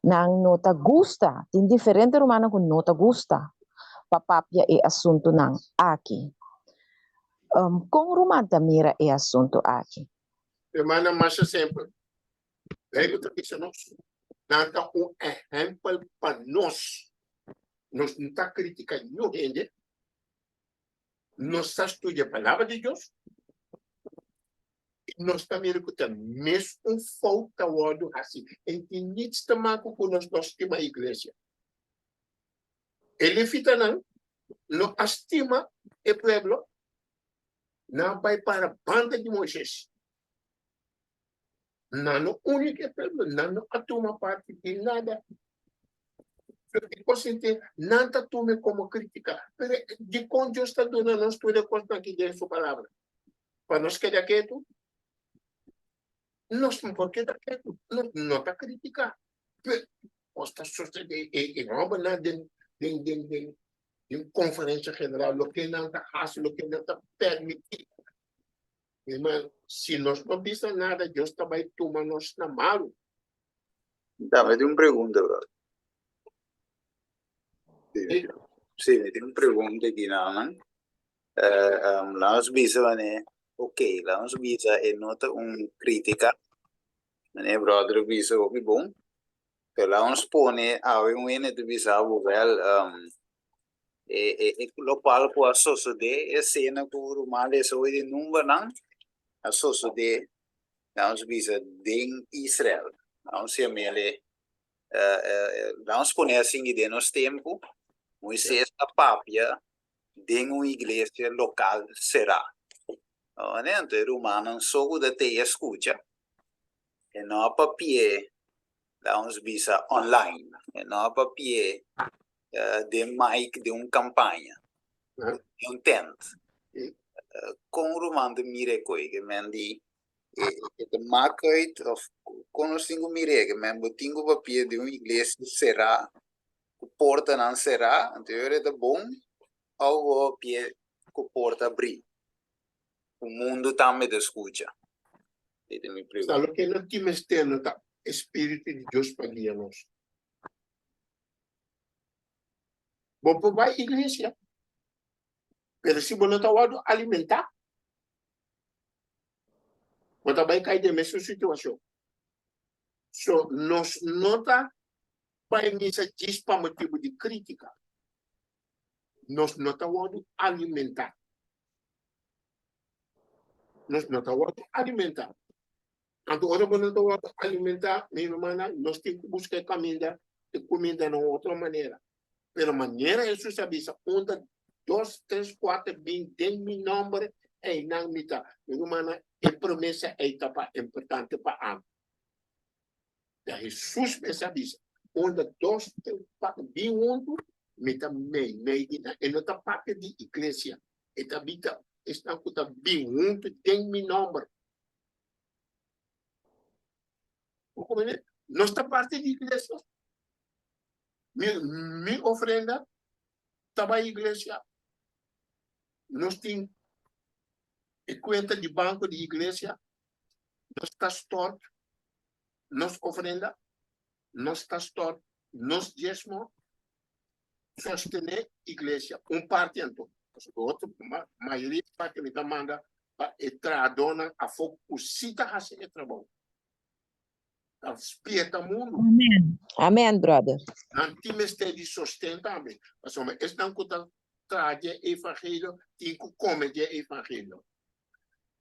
Nan no ta gusta, tin diferente rumannan ku no ta gusta pa papia e asuntunan aki. Kon ruman ta mira e asuntu aki? Hermana, masha simpel. Bijbel ta bisa nos, nan ta un ehempel pa nos. Nos no ta critica niun hende. Nos ta studia Palabra di Dios i nos ta mira ku ta mes un fout ta wòrdu hasi. E tin niets te maken ku nos no stima iglesia. E levitanan no a stima e pueblo, nan a bai para banda di Moises. Nan no uni ku e pueblo, nan no a tuma parti di nada. E kos henter nan ta tuma komo kritika. Pero dikon Dios ta duna nos tur e kosnan aki den su palabra? Pa nos keda ketu? Nos no por keda ketu, nos no ta kritika. Pero kos ta sosodé e hòmbernan den den den den den konferensia general, loke nan ta hasi, loke nan ta permití. Mi hermano, si nos no bisa nada, Dios ta bai tuma nos na malu. Dame tin un pregunta, brother. Sí, sí, mi tin un pregunta aquí naman. Eh, um, la nos bisa wanneer, ok, la nos bisa e no ta un crítica. Wanneer brother bisa hopi bon. Pero la nos pone awe un hende te bisa bo wel, um, E e e lokual ku a sosodé e esena ku ruman lesa hoy di numbernan a sosodé lanos bisa den Israel. Lanos yam'el e lanos pone asin den nos tempu Moises a papia den un iglesia lokal será. Anto e rumannan so ku ta tei a skucha e no a papi'é lanos bisa online, e no a papi'é den mic den un campaña, den un tent. Con ruman ta mira e koe? Ke men di e ta mak uit of con nos tin cu mir'e? Ke men bo tin cu papia den un iglesia cera, cu portanan cera, anto e ora e ta bon of bo papia cu porta abri, cu mundo tambe ta scucha? Ey ta mi pregunta. Sa loke no tin mester no ta e spiritu di Dios pa guia nos. Bo por bai iglesia, pero si bo no ta wòrdu alimentá, Bo ta bai kai den mesun situashon. So nos no ta bai misa djis pa motibu di krítika. Nos no ta wòrdu alimentá. Nos no ta wòrdu alimentá. Anto ora bo no ta wòrdu alimentá, mi rumannan, nos tin ku buska e kaminda, e kuminda na un otro manera. Pero manera Hesus a bisa, unda dos, tres, kuater bin den mi nòmber, einan mi ta. Mi rumannan, e promesa ei ta pa importante pa ami. Ta Hesus mes a bisa, unda dos, tres, kuater bin huntu, mi ta meimei di nan. E no ta papia di iglesia, e ta bisa esnan ku ta bin huntu den mi nòmber. Nos ta parte di iglesia. Mi, mi ofrenda ta bai iglesia. Nos tin e cuenta di banco di iglesia. Nos ta stort nos ofrenda. Nos ta stort nos diezmo. Sostené iglesia. Un parti anto. Otro, ma, mayoria parti mi ta manda pa e trahadónan afó ku sí ta hasi e trabou. Ta spieta mundu. Amen. Amen, brother. Nan tin mester di sosten tambe. Pasobra esnan ku ta traha di e evangelio tin ku kome di e evangelio.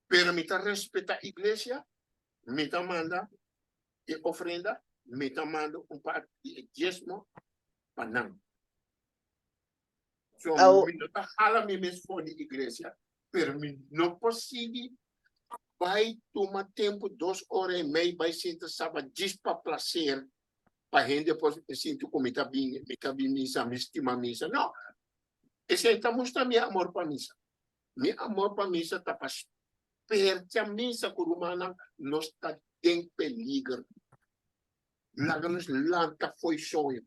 Pero mi ta respetá iglesia, mi ta manda e ofrenda, mi ta manda un parti di e diesmo pa nan. So, Au. mi no ta hala mi mes for di iglesia, pero mi no por sigui bai tuma tempu dos ora i mei bai sinta saba djis pa placer, pa hende por sinti ku mi ta bin, mi ta bin misa, mi stima misa. No, esei ta mustra mi amor pa misa. Mi amor pa misa ta pa spertia misa ku rumannan nos ta den peliger. Laga nos lanta fo'i soño.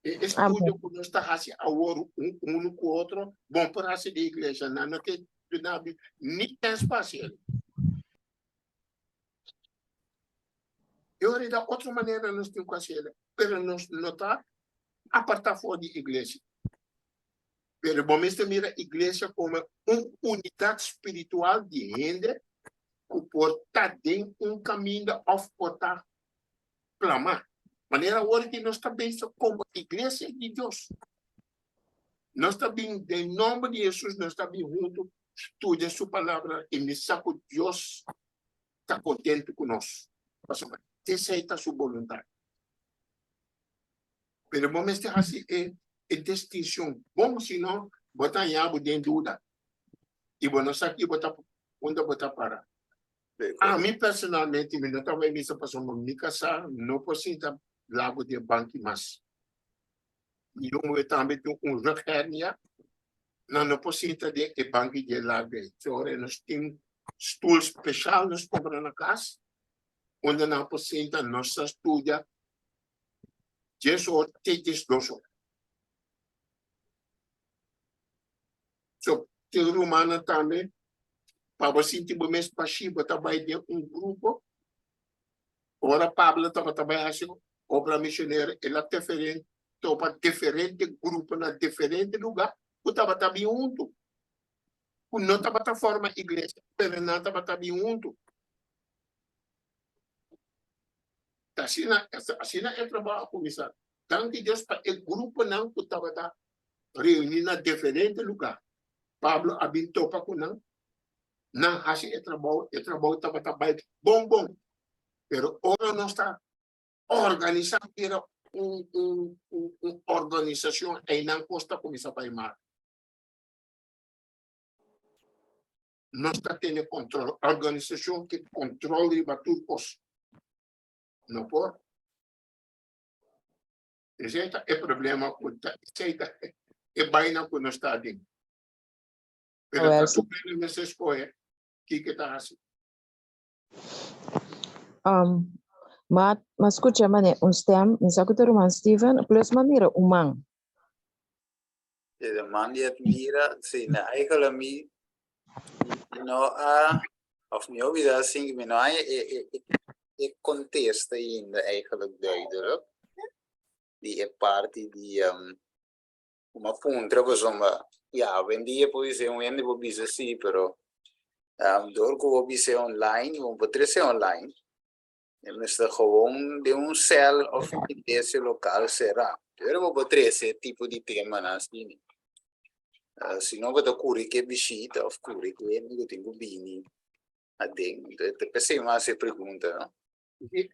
E estudio ku nos ta hasi awor unu ku otro, bon por hasi den iglesia. Nan no ke duna ni chèns pa hasi el. E ora da otro manera nos tin ku hasi el, pero nos no ta apartá for di iglesia. Pero bo mester mira iglesia komo un unidat spiritual di hende ku por ta den un kaminda òf por ta plamá. Manera awor ki nos ta bisa komo iglesia di Dios. Nos ta bin den nòmber di Hesus, nos ta bin huntu studia su palabra i mi sa ku Dios ta kontentu ku nos, pasobra esei ta su boluntat. Pero bo mester hasi e e distinshon bon, sino bo ta haña bo den duda i bo no sa ki bo ta unda bo ta para. Ami personalmente mi no ta bai misa pasobra mi kasá no por sinta lago di e banki mas. Mi hombre tambe tin un rughernia, nan no por sinta den e banki di e lago ei. So ora nos tin stul speshal nos kumpra na kas unda nan por sinta nos ta studia dies or te 12 or. So tin rumannan tambe pa bo sinti bo mes bashí bo ta bai den un grupo. Ora Pablo tabata bai hasi obra misionero el a topa diferente grupo na diferente lugá ku tabata bin huntu, ku no tabata forma iglesia pero nan tabata bin huntu. Ta asina, asina e trabou a kuminsá. Danki Dios pa e gruponan ku tabata reuní na diferente lugá. Pablo a bin topa ku nan, nan hasi e trabou, e trabou tabata bai bon bon. Pero ora nos ta organisá bira un un un organisashon, einan kos ta kuminsá bai mal. Nos ta tene kontrol, organisashon ke kontrol riba tur kos. No por. Esei ta e problema ku ta, esei ta e baina ku nos ta aden. Pero ta tur hende mester skohe kiko ta hasi. Um, ma, ma skucha mane un stem, mi sa ku ta ruman Steven, plus ma mira un man. De man di het mira, si, na eigenlijk mi no a, of mi olvida sin mi no a e, e, e, e contesta ainda eigenlijk duidelijk. Di e parti di um, uma puntra pasobra, ya, awendia por bisa un hende por bisa si, pero. Dor ku bo bis'é online, bo por trese online. E mester gewoon den un sèl òf un iglesia lokal será. Pero bo por trese e tipo di temanan asina. Si no bo ta kuri ku e bishita òf kuri ku hende ku tin ku bini aden. Entonces ta p'esei mi a hasi e pregunta, no?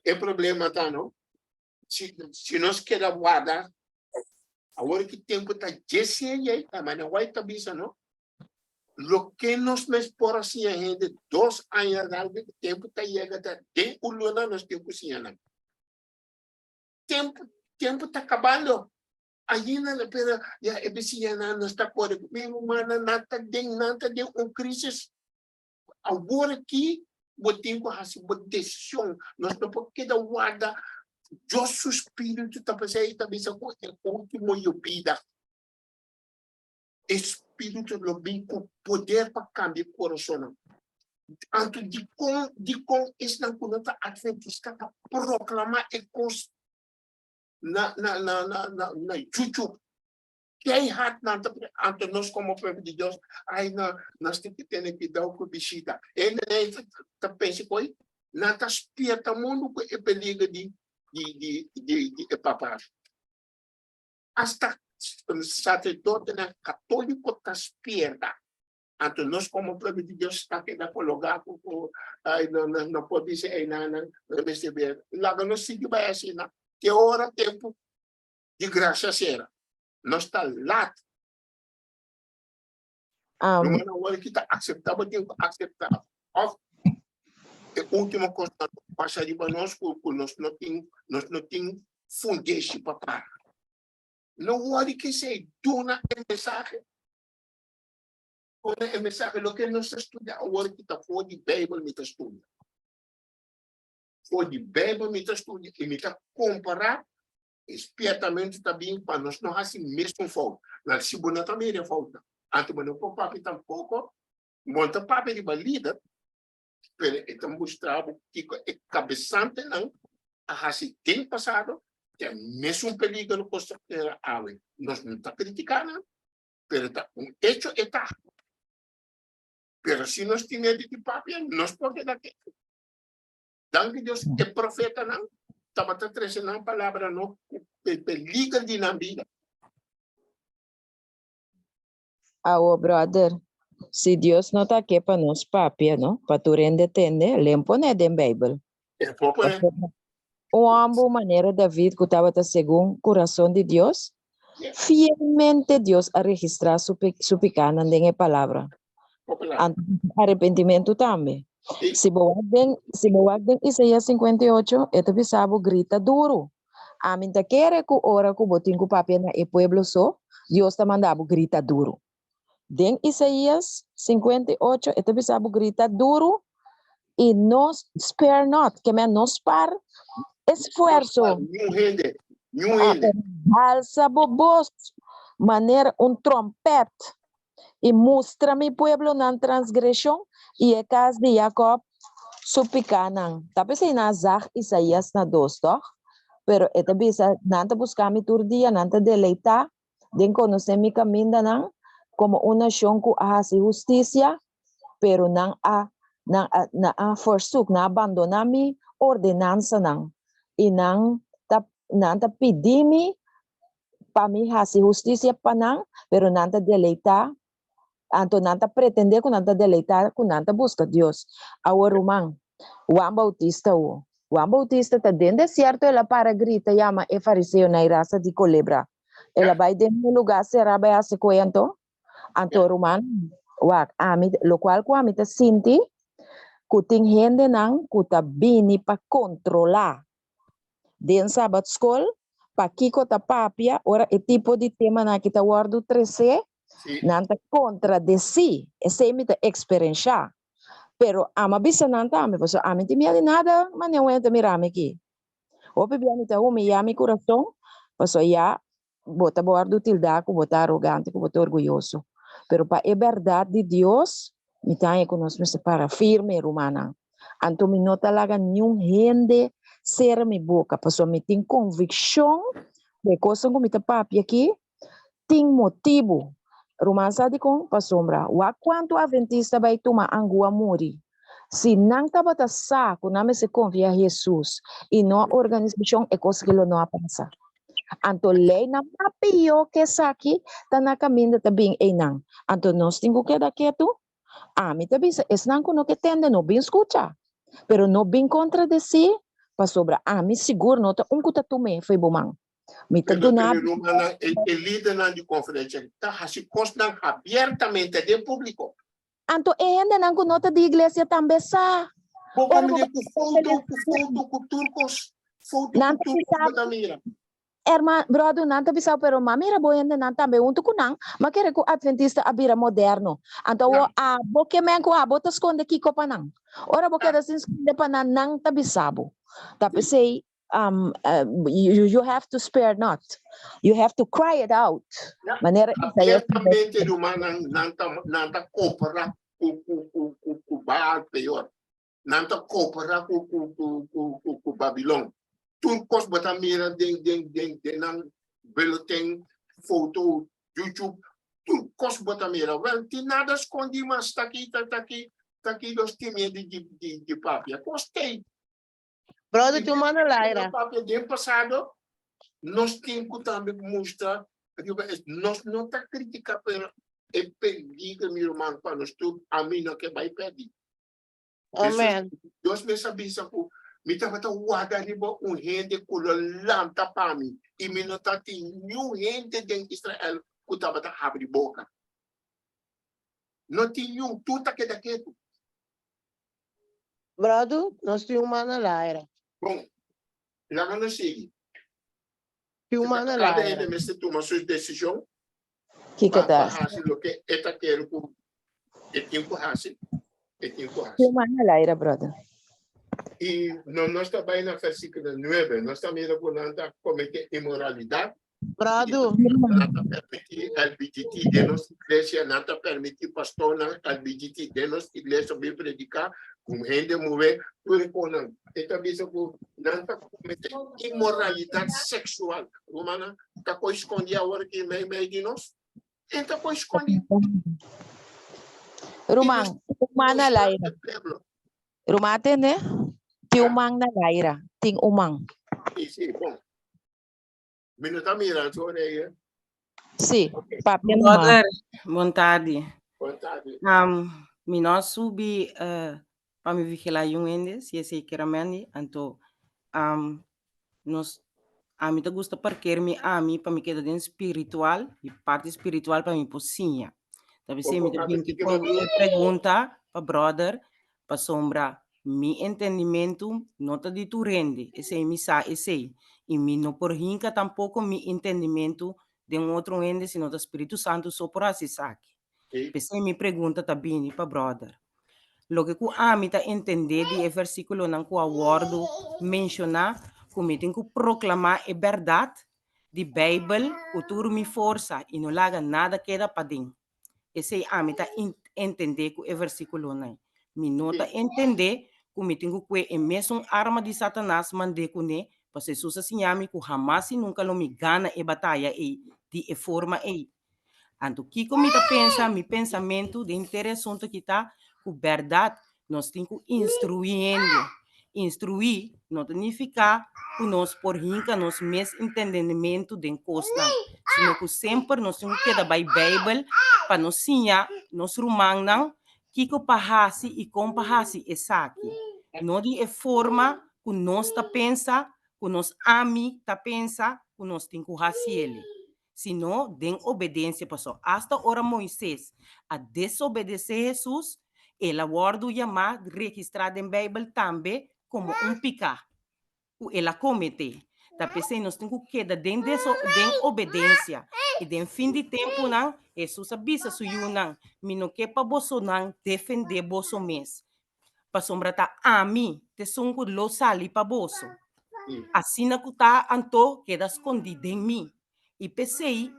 E problema ta, no, si si nos keda warda awor ki tempu ta dje seria ei ta manera White ta bisa no loke nos mes por a siña hende dos aña largu e tempu ta yega ta den un luna nos tin ku siña nan tempu tempu ta kabando ainda na pero ya e bisiñanan nos ta kore mi rumannan nan ta den nan ta den un krisis Awor aki bo tin ku hasi bo desishon. Nos no por keda warda Dios su spiritu ta pasa i ta bisa ku e ultimo yobida. E spiritu lo bin ku poder pa kambia e korasonnan. Anto dikon dikon esnan ku no ta adventista ta proklamá e kos na na na na na YouTube? Keihard nan ta pre anto nos komo pueblo di Dios, ai no, nos tin ki tene kuidou ku bishita. Hende nei ta pensa ku oi, nan ta spierta mundu ku e peliger di di di di di e papa. Asta saserdotenan katoliko ta spierta. Anto nos komo pueblo di Dios ta keda kologá ku ku ai no no no por bisa einan nan mester ber. Laga nos sigui bai asina te ora tempu di gracia sera. Nos ta laat. Um, Ruman awor ki ta acepta bo tin ku acepta. Of e ultimo kos ta pasa riba nos ku ku nos no tin nos no tin fundeshi pa para. No worry ke esei duna e mensahe. Duna e mensahe loke nos ta studia awor ki ta for di Bijbel mi ta studia. For di Bijbel mi ta studia i mi ta kompara E spiertamentu ta bin pa nos no hasi mesun fout. Wel, si bo no ta mira e foutnan, anto bo no por papia tampoko. Bo no ta papia riba lider, pero e ta mustra bo kiko e kabesantenan a hasi den pasado, ta e mesun peliger ku nos ta kere awe. Nos no ta kritiká nan, pero ta un echo e ta. Pero si nos tin miedu di papia, nos por keda ketu. Danki Dios e profetanan tabata trese nan palabra no ku e peliger di nan bida. Awo brother, si Dios no ta ke pa nos papia no, pa tur hende tende, len pone den Bijbel. E por pone. Pasobra un homber manera David ku tabata segun kurason di Dios, fielmente Dios a registra su su pikanan den e palabra. Anto arepentimentu tambe. Si bo wak den, si bo wak den Isaías 58, e ta bisa bo grita duru. Ami ta kere ku ora ku bo tin ku papia na e pueblo so, Dios ta manda bo grita duru. Den Isaías 58, e ta bisa bo grita duru i no spare not, ke men no spar esfuerso. Niun hende, niun hende. Halsa bo bos manera un trompet I mustra mi pueblo nan transgreshon i e kas di Jakòb su pikánan. Ta p'esei nan a zag Isaías na dos, tòg? Pero e ta bisa, Nan ta buska mi tur dia, nan ta deleitá den konosé mi kamindanan, komo un nashon ku a hasi hustisia, pero nan a nan a nan a forsuk, nan a bandoná mi ordenansanan, i nan ta nan ta pidi mi pa mi hasi hustisia pa nan, pero nan ta deleitá, anto nan ta pretendé ku nan ta deleitá ku nan ta buska Dios. Awor, ruman, Juan Bautista wo. Juan Bautista ta den desierto, el a para grita yama e fariseonan i rasa di kolebra. El a bai den un lugá será bai hasi koe anto? Anto, ruman, wak, ami, lokual ku ami ta sinti, ku tin hendenan ku ta bini pa kontrolá Den Sabat Skol, pakiko ta papia ora e tipo di temanan aki ta wòrdu tresé? Nan ta kontradesí, esei mi ta eksperenshá. Pero amo a bisa nan tambe, pasobra ami tin miedu di nada manera un hende ta mira mi aki. Hopi bia mi ta humiyá mi kurason, pasobra ya bo ta wòrdu tildá ku bo ta arogante, ku bo ta orguyoso. Pero pa e bèrdat di Dios, mi ta haña ku nos mester para firme, rumannan. Anto mi no ta laga niun hende sera mi boka, pasobra mi tin konvikshon ku e kosnan ku mi ta papia aki tin motibu. Ruman sa dikon? Pasobra wak kuantu atventista bai tuma angua muri. Si nan tabata sa ku nan mester konfia Hesus i no a organisashon, e kos aki lo no a pasa. Anto leinan mas pió ku esaki ta na kaminda ta bin einan. Anto nos tin ku keda ketu? Ami ta bisa esnan ku no ke tende no bin skucha, pero no bin kontradesí, pasobra ami sigur no ta un ku ta tum'é fo'i bo man. Mi ta duna. Pero rumannan, e lidernan di konferensia ta hasi kosnan abiertamente den públiko. Anto e hendenan ku no ta di iglesia tambe sa. Bo por mira ku foto, ku foto, ku tur kos. Foto ku tur kos bo ta mira. Herman, bròder, nan ta bisa, pero m'a mira bo hendenan tambe huntu ku nan. M'a kere ku atventista a bira moderno. Anto awor abo ke men ku abo ta skonde kiko pa nan? Ora bo keda sin skonde pa nan, nan ta bisa bo. Ta p'esei you have to spare not. You have to cry it out. Manera Isaías. Abiertamente rumannan nan ta nan ta koopera ku ku ku ku ku Baal Peor. Nan ta koopera ku ku ku ku ku ku Babilon. Tur kos bo ta mira den den den den nan bulletin, foto, YouTube, tur kos bo ta mira. Wel, tin nada skondi mas taki ta taki taki los tin miedu di di di papia. Kos tei. Brother, tin un man na laira. Papia den pasado, nos tin ku tambe mustra riba es. Nos no ta kritika, pero e peligro, mi ruman, pa nos tur, ami no ke bai pèrdí. Amen. Dios mes a bisa ku mi tabata warda riba un hende ku lo lanta pa mi, i mi no tatin niun hende den Israel ku tabata habri boka. No tin niun, tur ta keda ketu. Bradu, nos tin un man na laira. Bon, laga nos sigui. Tin un man na Kada laira. hende mester tuma su desishon Kiko pa ta? pa hasi loke e ta kere ku e tin ku hasi, e tin ku hasi. Tin un man na laira, brother. I no nos ta bai na versíkulo nuebe, nos ta mira ku nan ta kometé inmoralidat. Bradu. Nan ta permití LBGT den nos iglesia, nan ta permití pastornan LBGT den nos iglesia bin prediká ku hende muhé, tur e kosnan. E ta bisa ku nan ta kometé inmoralidat seksual. Rumannan, ta koi skondí awor aki meimei di nos? E ta koi skondí. Ruman, un man na laira. Ruman a tende? Tin un man na laira. Tin un man. Sí, sí, bon. Mi no ta mira su oreia. Sí, papia nomás. Brother, bon tardi. Bon tardi. Um, mi no a subi uh, pa mi vigilá yun hende, si esei kera mendi, anto um, nos ami ta gusta parker mi ami pa mi keda den spiritual, di parti spiritual pa mi por siña. Ta p'esei mi ta bin ki pon e pregunta pa brother, Pasobra mi entendimentu no ta di tur hende, esei mi sa esei, i mi no por hinka tampoko mi entendimentu den un otro hende sino ta Spiritu Santu so por hasi esaki. P'esei mi pregunta ta bini pa bròder. Loke ku ami ta entendé di e versíkulonan ku a wòrdu menshoná, ku mi tin ku proklamá e bèrdat di Beibel ku tur mi forsa i no laga nada keda paden. Esei ami ta entendé ku e versíkulonan. Mi no ta entendé ku mi tin ku kue e mesun arma di Satanas mand'é kuné, pasobra Hesus a siña mi ku hamas i nunka lo mi gana e bataya ei di e forma ei. Anto kiko mi ta pensa? Mi pensamentu den henter e asuntu aki ta ku bèrdat nos tin ku instruí hende. Instruí no ta nifiká ku nos por hinka nos mes entendimentu den kosnan, sino ku semper nos tin ku keda bai Beibel pa nos siña nos rumannan kiko pa hasi i kon pa hasi esaki. No di e forma ku nos ta pensa, ku nos ami ta pensa ku nos tin ku hasiel. sino den obedensia, pasobra asta ora Moises a desobedesé Hesus, el a wòrdu yamá, registrá den Beibel tambe, komo un piká ku el a kometé. Ta p'esei nos tin ku keda den den obedensia. I den fin di tempunan, Hesus a bisa su yunan, Mi no ke pa bosonan defendé boso mes, pasobra ta ami t'esun ku lo sali pa boso. Asina ku ta anto keda skondí den mi. I p'esei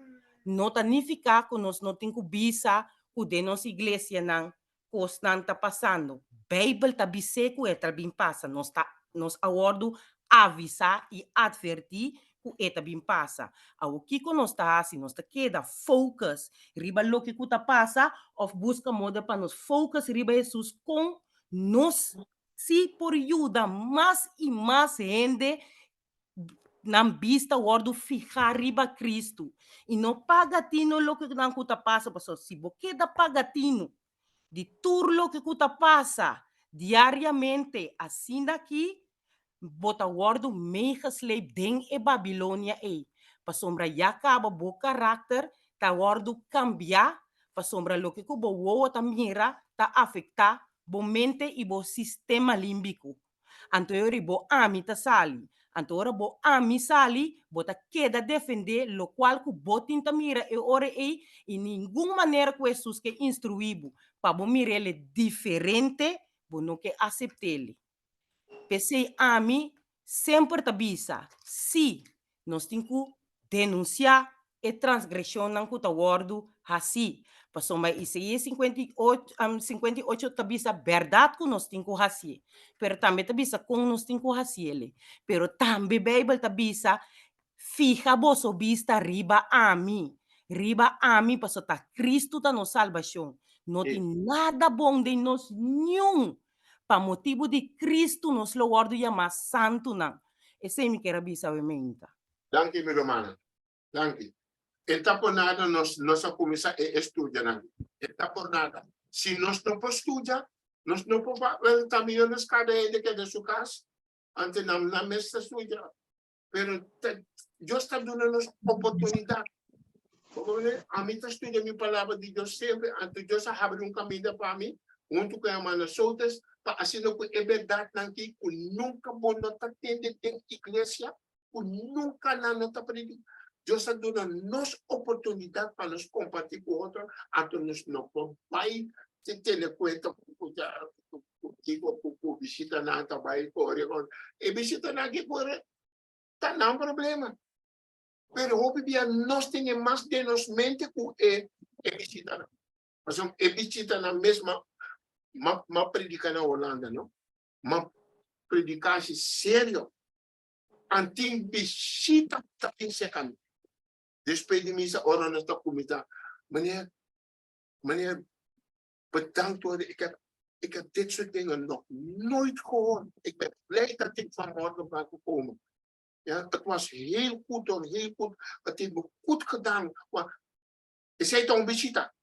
no ta nifiká ku nos no tin ku bisa ku den nos iglesianan kosnan ta pasando. Beibel ta bis'é ku e ta bin pasa. Nos ta nos a wòrdu avisá i atvertí. ku e ta bin pasa. Awor kiko nos ta hasi? Nos ta keda focus riba loke ku ta pasa òf buska moda pa nos focus riba Hesus kon nos si por yuda mas i mas hende nan bista wòrdu fihá riba Kristu i no paga tino loke nan ku ta pasa pasobra si bo keda paga tino di tur loke ku ta pasa diariamente asina aki bo ta wòrdu meegesleep den e Babilonia ei, pasobra ya kaba bo karakter ta wòrdu kambiá, pasobra loke ku bo wowo ta mira ta afektá bo mente i bo sistema límbiko. Anto e ora bo ami ta sali. Anto ora bo ami sali, bo ta keda defendé lokual ku bo tin ta mira e ora ei i ningun manera ku Hesus ke instruí bo pa bo mir'el diferente, bo no ke asept'el. P'esei ami semper ta bisa, sí, nos tin ku denunsiá e transgreshonnan ku ta wòrdu hasí, pasobra Isaías 58 ta bisa bèrdat ku nos tin ku hasié, pero tambe ta bisa kon nos tin ku hasié. Pero tambe Beibel ta bisa, Fiha boso bista riba ami, riba ami, pasobra ta Kristu ta nos salbashon. No tin nada bon den nos niun. Pa motibu di Kristu nos lo wòrdu yamá santunan. Esei mi kier a bisa awe meinta. Danki mi rumannan. Danki. E ta por nada nos nos a kuminsá e estudianan. E ta por nada. Si nos no por studia, nos no por ba, wel ta mihó nos kada hende keda su kas, antes nan nan mes ta studia. Pero ta, Dios ta duna nos oportunidat. Ami ta studia mi palabra di Dios semper, anto Dios a habri un kaminda pa mi, huntu ku hermano Sotes, pa asina ku e bèrdatnan ki ku nunka bo no ta tende den iglesia, ku nunka nan no ta prediká. Dios a duna nos oportunidat pa nos kompartí ku otro, anto nos no por bai tene kuenta ku Kiko ku bishitanan ta bai kore kon e bishitanan ke kore ta nan problema. Pero hopi bia nos tene mas den nos mente ku e e bishitanan. Pasobra e bishitanan mes ma ma ma predika na Holanda no. Ma predika si serio. Antin bishita ta bin serka mi. Despues di misa ora nos ta kuminsá, meneer, meneer Bedankt hoor, ik heb, ik heb dit soort dingen nog nooit gehoord. Ik ben blij dat ik vanmorgen ben gekomen. Ja, het was heel goed hoor, heel goed. Het heeft me goed gedaan. Want esei ta un bishita.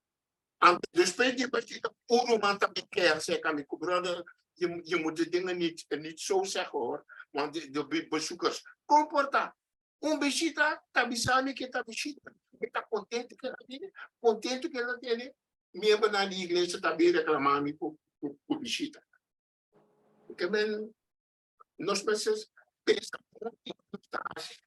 Anto despues di e bishita, un ruman ta bin keha cerca mi, brother, je, je moet de dingen niet, niet zo zeggen hoor. Want de, de bezoekers, comporta. Un bishita ta bisa mi ke ta bishita. Mi ta kontentu ke el a bini, kontentu ke el a tene. Miembronan di iglesia ta bin reklamá mi ku ku bishita. Ke men nos mester pensa hopi nos ta hasi,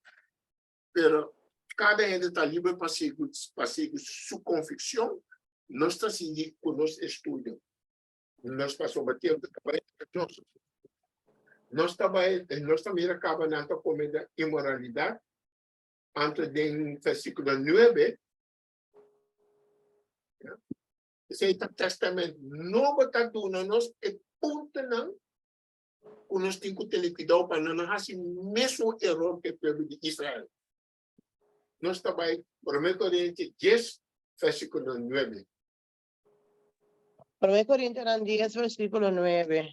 pero kada hende ta liber pa sigui pa sigui su konvikshon. Nos ta sigui ku nos estudio. Nos pasobra tempu ta bai nos. Nos ta bai, nos ta mira kaba nan ta kome den inmoralidat. Anto den versíkulo nuebe, esei ta Testament Nobo ta duna nos e puntonan ku nos tin ku tene kuidou pa no no hasi mesun eror ku e pueblo di Israel. Nos ta bai Promé Korinti dies, versíkulo nuebe. Promé Korintionan dies versíkulo nuebe.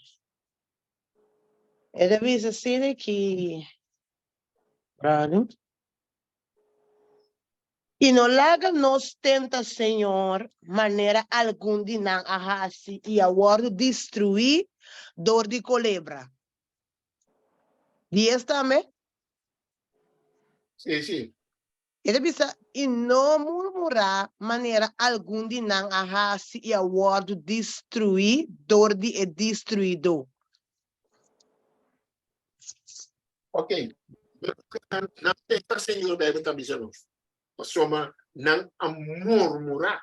E ta bisa asina ki, Brother. I no laga nos tenta Señor manera algun di nan a hasi i a wòrdu destruí dor di kolebra. Dies tambe? Sí, sí. E ta bisa, I no murmurá manera algun di nan a hasi i a wòrdu destruí dor di e destruidó. Ok, nan tenta Señor, Bijbel ta bisa nos, pasobra nan a murmurá.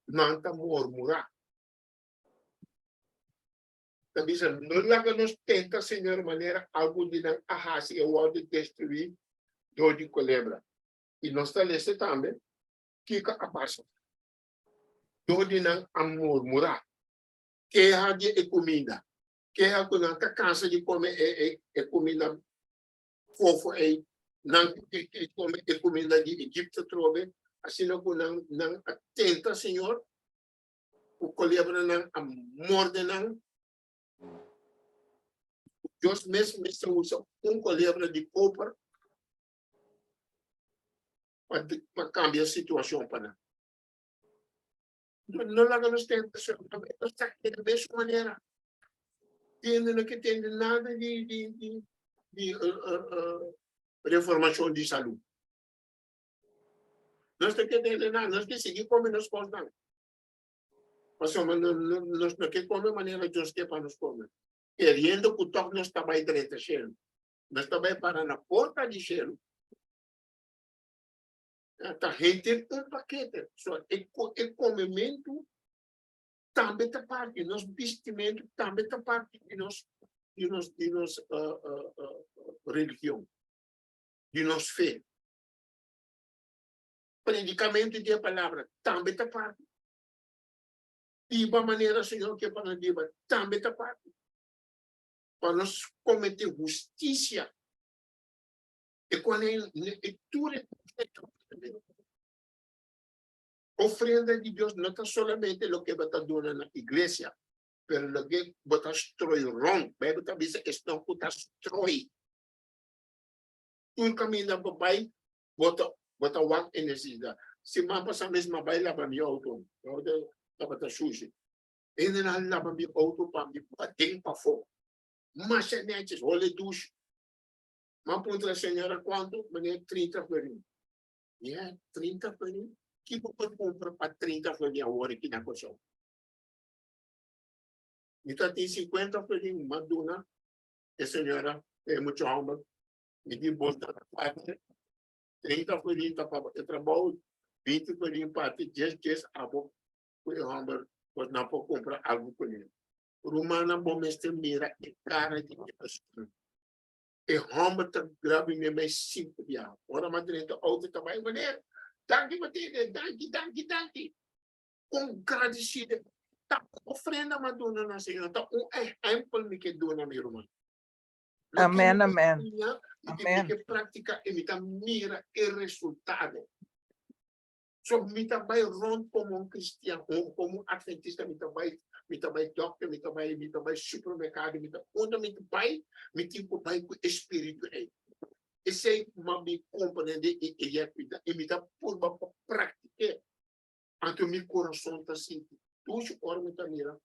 Nan ta murmurá. Ta bisa, No laga nos tenta Señor manera algun di nan a hasi e wòrdu destruí dor di kolebra. I nos ta lesa tambe kiko a pasa. Dor di nan a murmurá, keha di e kuminda, keha ku nan ta kansa di kome e kuminda. Fofo ei, nan ke kome e kuminda di Egipto atrobe, asina ku nan nan a tenta Señor, ku kolebranan a morde nan. Dios mes mester usa un kolebra di koper pa pa kambia situashon pa nan. No laga nos tenta Señor, nos ta keda mesun manera. Tende no ke tende nada di di di di reformashon di salú. Nos ta ke tende nada, nos ke sigui kome nos kosnan. Pasobra nos no ke kome manera Dios ke pa nos kome. Keriendo ku tòg nos ta bai drenta shelu. Nos ta bai para na porta di shelu. Ta henter un pakete. So e e komementu tambe ta parti, nos bistimentu tambe ta parti di nos di nos di nos religion, di nos fe. Predikamentu di e palabra tambe ta parti. Biba manera Señor ke pa nos biba tambe ta parti. Pa nos komete hustisia. E kual e tur e Ofrenda di Dios no ta solamente loke bo ta duna na iglesia, pero loke bo ta stroi rond. Bijbel ta bisa esnan ku ta stroi. Tur kaminda bo bai, bo ta bo ta wak e nesesidat. Siman pasá mes mi a bai laba mi outo. Mi outo tabata shushi. Hendenan a laba mi outo pa mi paden pafó. Masha nètjes, hole dushi. M'a puntra señora cuanto, meneer 30 florin. Yeah, 30 florin? Ki bo por cumpra pa 30 florin awor aki na Kòrsou? Mi ta tin 50 florin, m'a duna e señora, e mucha homber, mi di bo ta parti 30 florin ta pa e trabou, 20 florin parti djes djes abo ku e homber, pues nan por cumpra algo kuné. Rumannan bo mester mira e cara di e persona. E hòmber ta grabi mi mei sinku biaha. Ora mi a drenta outo ta bai, Meneer, danki pa tene, danki, danki, danki. Kon gradisido ta ofrenda mi a duna na Señor, ta un ehèmpel mi ke duna mi ruman. Loke mi Amen, ta amen. siña, mi Amen. ke praktika i mi ta mira e resultado. So mi ta bai rond como un cristian, o como un adventista, mi ta bai, mi ta bai dokter, mi ta bai, mi ta bai supermercado, mi ta, unda mi ta bai, mi tin cu bai cu e spiritu ei. Esei ma mi comprende i e yet mi ta, i mi ta purba pa practiké. Anto mi corazon ta sinti dushi ora mi ta mira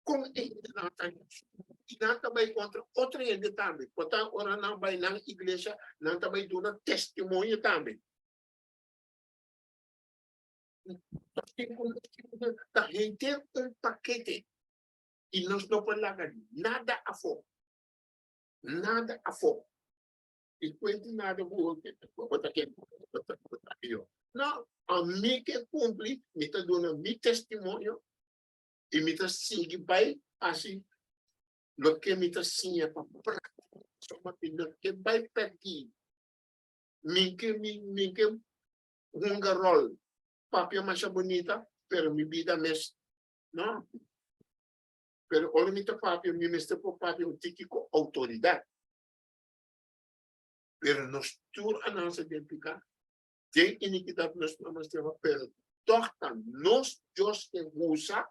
con e hendenan ta haci. I nan ta bai contra otro hende tambe. Por ta ora nan bai nan iglesia, nan ta bai duna testimonio tambe. Ta henter un pakete i nos no por laga nada afó. Nada afó. I kuenti nada ku bo ta ke bo ta yo. No, ami ke kumpli, mi ta duna mi testimonio i mi ta sigui bai hasi loke mi ta siña pa práktika. Pasobra mi no ke bai pèrdí. Mi ke mi mi ke hunga rol papia masha bunita pero mi bida mes no pero ora mi ta papia mi mester por papia un tiki ku outoridat pero nos tur a nase den piká den inikidat nos mama staba pero tòg ta nos Dios ke usa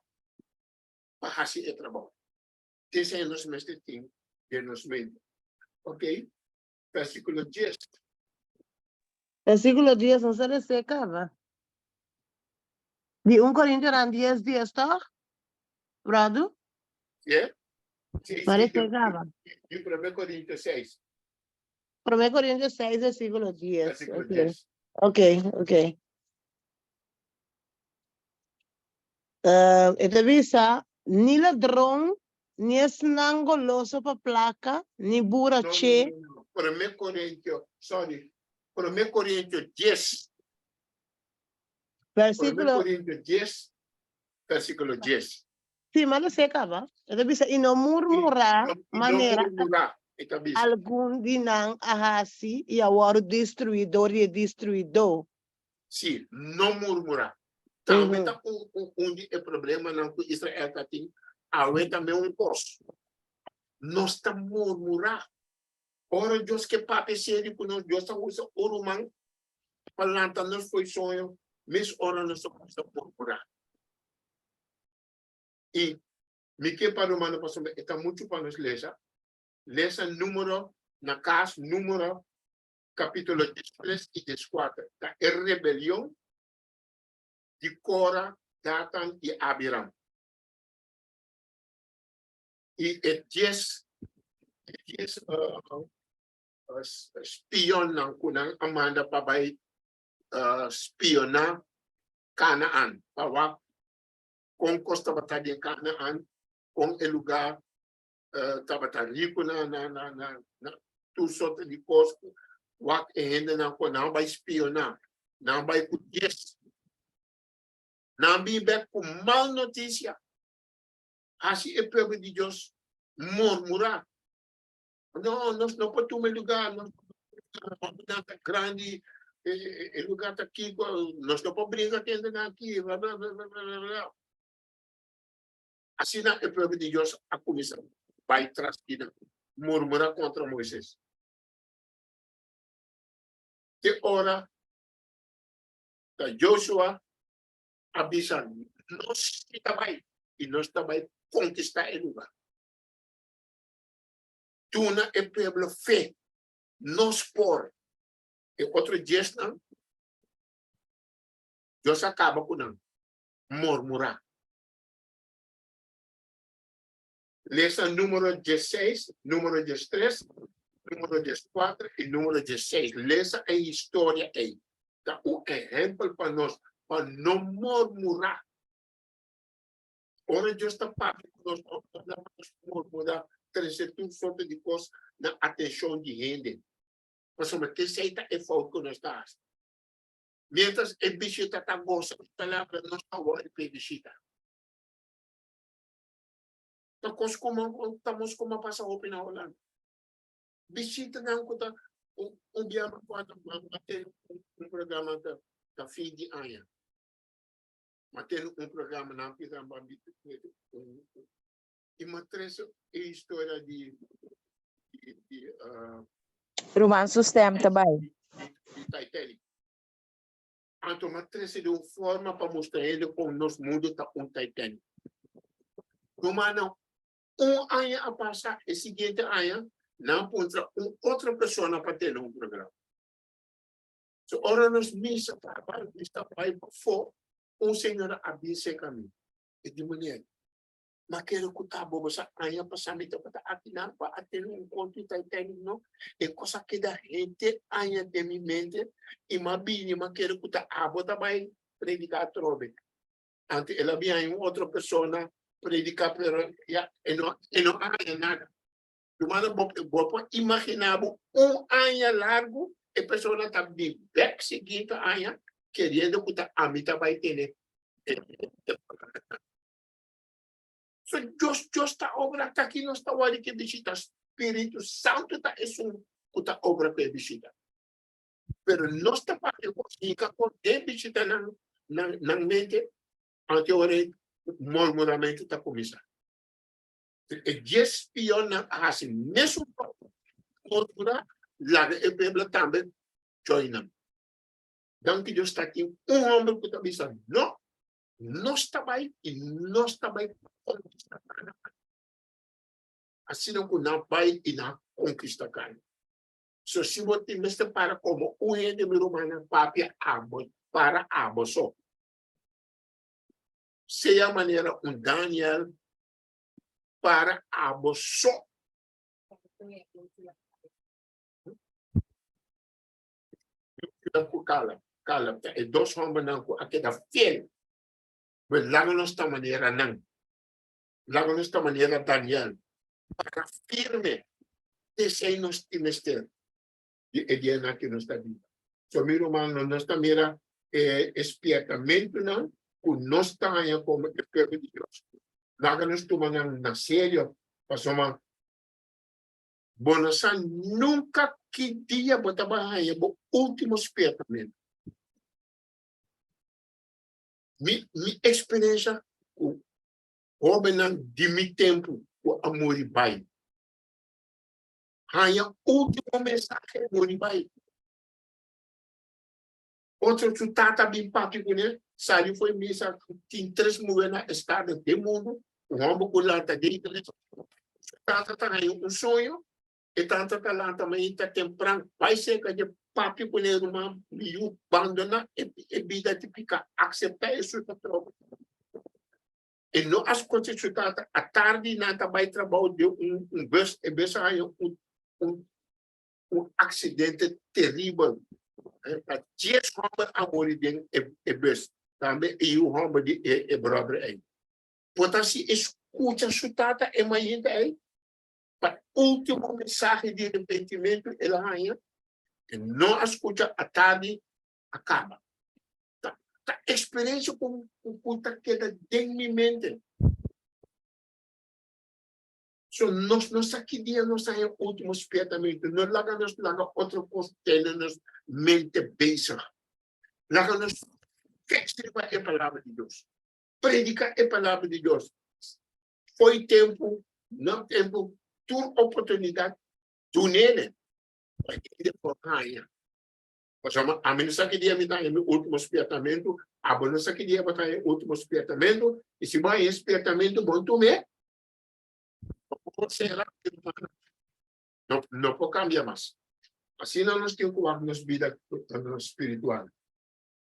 pa hasi e trabou esei nos mester tin den nos mente ok. Versículo 10. Versículo 10, nos a les'é kaba. Di un Korintionan 10, 10, tòg? Bròdu? Yeah. Sí, Nos a sí, les'é di, kaba. di 1 Corintio 6, Promé Korintio 6, versículo 10. versículo Ok, 10. ok, ok. Eh, e ta bisa, ni ladron, ni esnan goloso pa plaka, ni No, no, buraché. no, no. Promé Corintio, sorry. Promé Corintio 10. Promé Versículo, Corintio 10, versículo 10. sí, m'a les'é kaba. E ta bisa, i no I murmurá no, i no manera murmurá, e ta bisa. algun di nan a hasi i a wòrdu destruí dor di e destruidó. Sí, no murmurá. Tambe ta un, un, un di e problemanan ku Israel ta tin awe tambe un kos. Nos ta murmurá. Ora Dios ke papia serio ku nos, Dios ta usa un ruman pa lanta nos fo'i soño, mes ora nos ta kuminsá murmurá. I mi ke pa rumannan pasobra e ta muchu pa nos lesa, lesa Número na kas, Número kapítulo diestres i dieskuater, ta e rebelion di Kora, Datan i Abiram. I e dies e dies spionnan ku nan a manda pa bai spioná Kanaan, pa wak kon kos tabata den Kanaan, kon e lugá tabata riku na na na na na tur sorto di kos, wak e hendenan ku nan bai spioná, nan bai ku dies, nan bin bek ku mal notisia. Hasi e pueblo di Dios murmurá. No, nos no por tuma e lugá, nos nan ta grandi, e lugá ta kiko, nos no por bringa ku hendenan aki, bla bla bla bla bla bla. Asina e pueblo di Dios a kuminsá bai tras di nan, murmurá kontra Moises. Te ora ta Joshua a bisa, Nos si ta bai i nos ta bai konkistá e lugá. Duna e pueblo fe, nos por. E otro diesnan, Dios a kaba ku nan murmurá. Lesa Número diesseis, Número diestres, Número dieskuater i Número diesseis. Lesa e historia ei. Ta un ehèmpel pa nos pa no murmurá. Ora Dios ta papia ku nos, no ta pa nos murmurá, trese tur sorto di kos na atenshon di hende. Pasobra esei ta e fout ku nos ta hasi. Miéntras e bishita ta gosa di palabra, nos ta wòrdu pa e bishita. Ta kos kuma ta mos kuma pasa hopi na Holanda. Bishitanan ku ta un bia mi kuantu a tene un programa ta ta fin di aña. Mi a tene un programa nan pida mi pa un i mi a trese e historia di di Ruman su stem ta bai. Di Titanic. Anto m'a trese di un forma pa mustra hende kon nos mundu ta un Titanic. Rumannan, un aña a pasa, e siguiente aña nan a puntra un otro persona pa tene un programa. So ora nos misa kaba, mi sta bai pafó, un señora a bin serka mi. E di, Meneer, Ma kere ku ta bo, bo sa aña pasá mi tabata akinan pa a tene un konto di Titanic no. E kos a keda henter aña den mi mente i m'a bini m'a kere ku ta abo ta bai prediká atrobe. Anto el a bin haña un otro persona prediká pero ya e no e no a haña nada. Rumannan bo bo por imaginá bo un aña largu e persona ta bin bèk siguiente aña keriendo ku ta ami ta bai tene e. So Dios, Dios ta obra ta ki nos ta wòrdu ke bishita. Spiritu Santu ta esun ku ta obra ku e bishita. Pero nos ta papia ku hinka kos den bishita nan nan nan mente, anto ora e murmuramentu ta kuminsá. E dies spionnan a hasi mesun kos, murmurá, laga e pueblo tambe join nan. Danki Dios ta tin un hòmber ku ta bisa no. Nos ta bai i nos ta bai konkistá Kanaan. Asina ku nan bai i nan konkistá Kanaan. So si bo tin mester para komo un hende, mi rumannan, papia abo, para abo so. Sea manera un Daniel, para abo so. Ku Caleb. Caleb ta e dos hòmbernan ku a keda fiel. Pues laga nos ta manera nan. Laga nos ta manera Daniel. Para firme. Esei nos tin mester di e dianan ku nos ta biba. So mi rumannan, nos ta mira e spiertamentunan ku nos ta haña komo e pueblo di Dios. Laga nos tuma nan na serio, pasobra Bo no sa nunka ki dia bo ta bai haña bo último spiertamentu. Mi mi eksperensha ku hóbennan di mi tempu ku a muri bai. Haña último mensahe muri bai. Otro su tata bin papia kuné, sali fo'i misa, tin tres muhé na estado den mundu, un hòmber ku lanta den iglesia. Su tata ta haña un soño, e tata ta lanta mainta tempran, bai serka dje papia kuné, Ruman, mi yu, bandoná e bida di piká, akseptá Hesus ta troba. E no a scoche su tata. Atardi nan ta bay trabao den un un bus. E bus a haña un un un accidente teribel. Ta dies homber a muri den e e bus. Tambe e yu homber di e e brother ey. Por ta si e scucha su tata e mainta ey, pa ultimo mensahe di arrepentimento el a haña, e no a scucha atardi a caba. Ta, ta experiencia cu, cu, cu ta keda den mi mente. So nos no sa ki dia nos ta haña ultimo spiertamentu. No laga nos laga otro cos tene nos mente bezig. Laga nos fix riba e palabra di Dios. Predica e palabra di Dios. Fo'i tempu, no tempu, tur oportunidad dunele pa hende por haña. Pasobra ami no sa ki dia mi ta haña mi último spiertamentu, abo no sa ki dia bo ta haña e último spiertamentu, i si bo haña e spiertamentu bon tum'é, bo por sera no, no por kambia mas. Asina nos tin ku wak nos bida spiritual.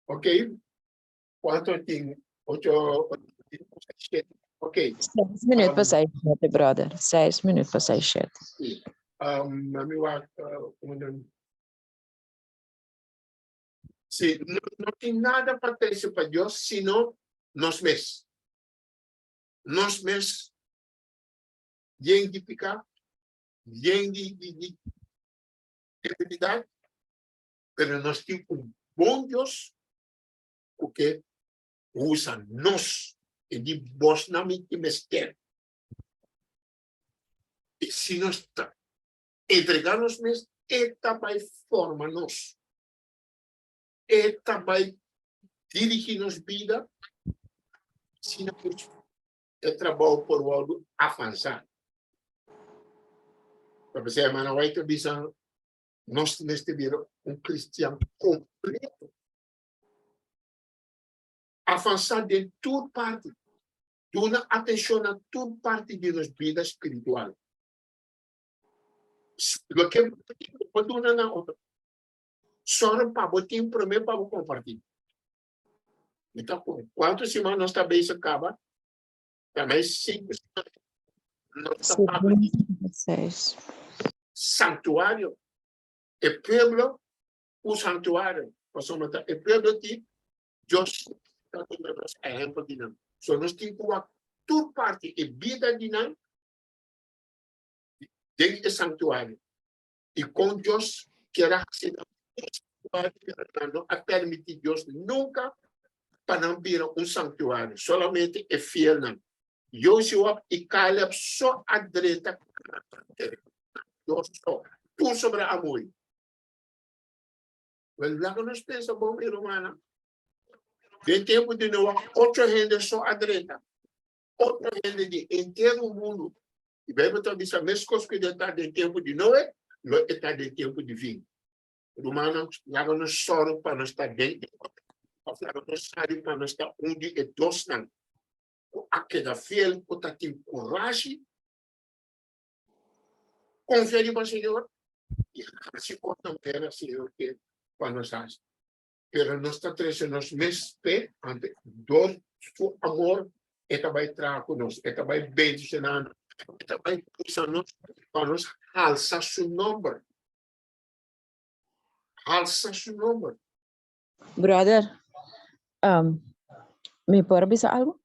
Ok, kuantu tin? Ocho, shete. Ok. Seis minuut pa seis shete, brother. Seis minuut pa seis shete. Si. Um, mi wak, uh, Sí, no, no tin nada pa trece pa Dios sino nos mes. Nos mes yen di pica, yen di, di, di debilidad, pero nos tin un bon Dios cu ke usa nos e di bos na mi tin mester. Y si nos ta Entregá nos mes, E ta bai forma nos. E ta bai dirigí nos bida asina ku e trabou por wòrdu avansá. Ta p'esei Hermana White a bisa, nos mester bira un kristian kompleto, avansá den tur parti, duna atenshon na tur parti di nos bida spiritual. Loke bo tin bo por duna na otro. Sòru pa bo tin promé pa bo kompartí. Mi ta ku kuantu siman nos ta bezig kaba? Ta mai sinku siman nos ta papia di santuario. E pueblo ku santuario. Pasobra ta e pueblo di Dios ta duna nos ehèmpel di nan. So nos tin ku wak tur parti e bida di nan den e santuario. I kon Dios kier a hasi nan un santuario, pero nan no a permití Dios nunka pa nan bira un santuario, solamente e fielnan. Joshua i Caleb so a drenta Dios so, tur sobra a muri. Wel, laga nos pensa bon, mi rumannan. Den tempu di Noa, ocho hende so a drenta. Otro hende di henter mundu. E Bijbel ta bisa meskos ku e ta den tempu di Noe, lo e ta den tempu di fin. Rumannan, laga nos sòru pa nos ta den e otro, òf laga nos sali pa nos ta un di e dosnan ku a keda fiel, ku ta tin kurashi, konfia riba Señor i hasi kosnan manera Señor ke pa nos hasi. Pero nos ta trese nos mes p'e, anto dor su amor e ta bai traha ku nos, e ta bai bendishoná nos, e ta bai usa nos pa nos halsa su nomber. Halsa su nomber. Brother, um, mi por bisa algo?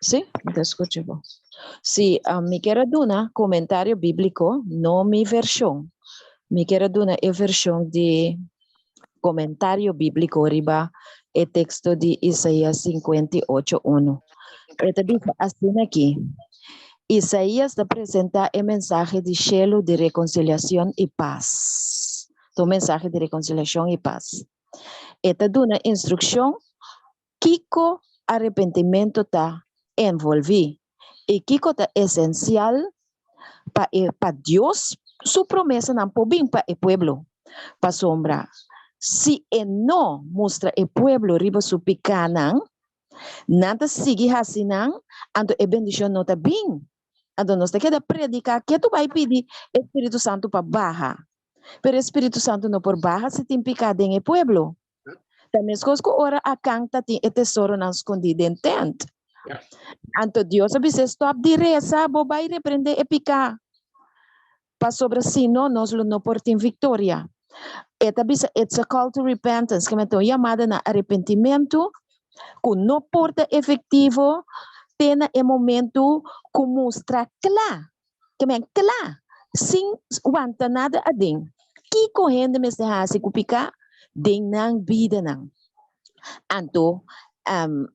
Sí, mi ta escucha bo. Sí, um, mi quiero duna comentario bíblico, no mi versión. Mi quiero duna e versión di comentario bíblico riba e texto di Isaías 58.1. E ta bisa asina aki. Isaías ta presenta e mensahe di shelu di reconciliación i pas. Ta un mensahe di reconciliación i pas. E ta duna instrukshon kiko arepentimentu ta envolví. I kiko ta esensial pa e pa Dios su promesanan por bin pa e pueblo? Pasobra si e no mustra e pueblo riba su pikánan, nan ta sigui hasi nan, anto e bendishon no ta bin. Anto nos ta keda prediká ketu bai pidi e Spiritu Santu pa baha. Pero e Spiritu Santu no por baha si tin piká den e pueblo. Ta meskos ku ora Akan ta tin e tesoronan skondí den tènt. Anto Dios a bis'é, Stòp di resa, bo bai reprendé e piká, pasobra si no, nos lo no por tin viktoria. E ta bisa, It's a call to repentance, ke ta un yamada na arepentimentu ku no por ta efektivo te na e momentu ku mustra kla Ke men kla, sin wanta nada aden. Kiko hende mester hasi ku piká den nan bidanan? Anto,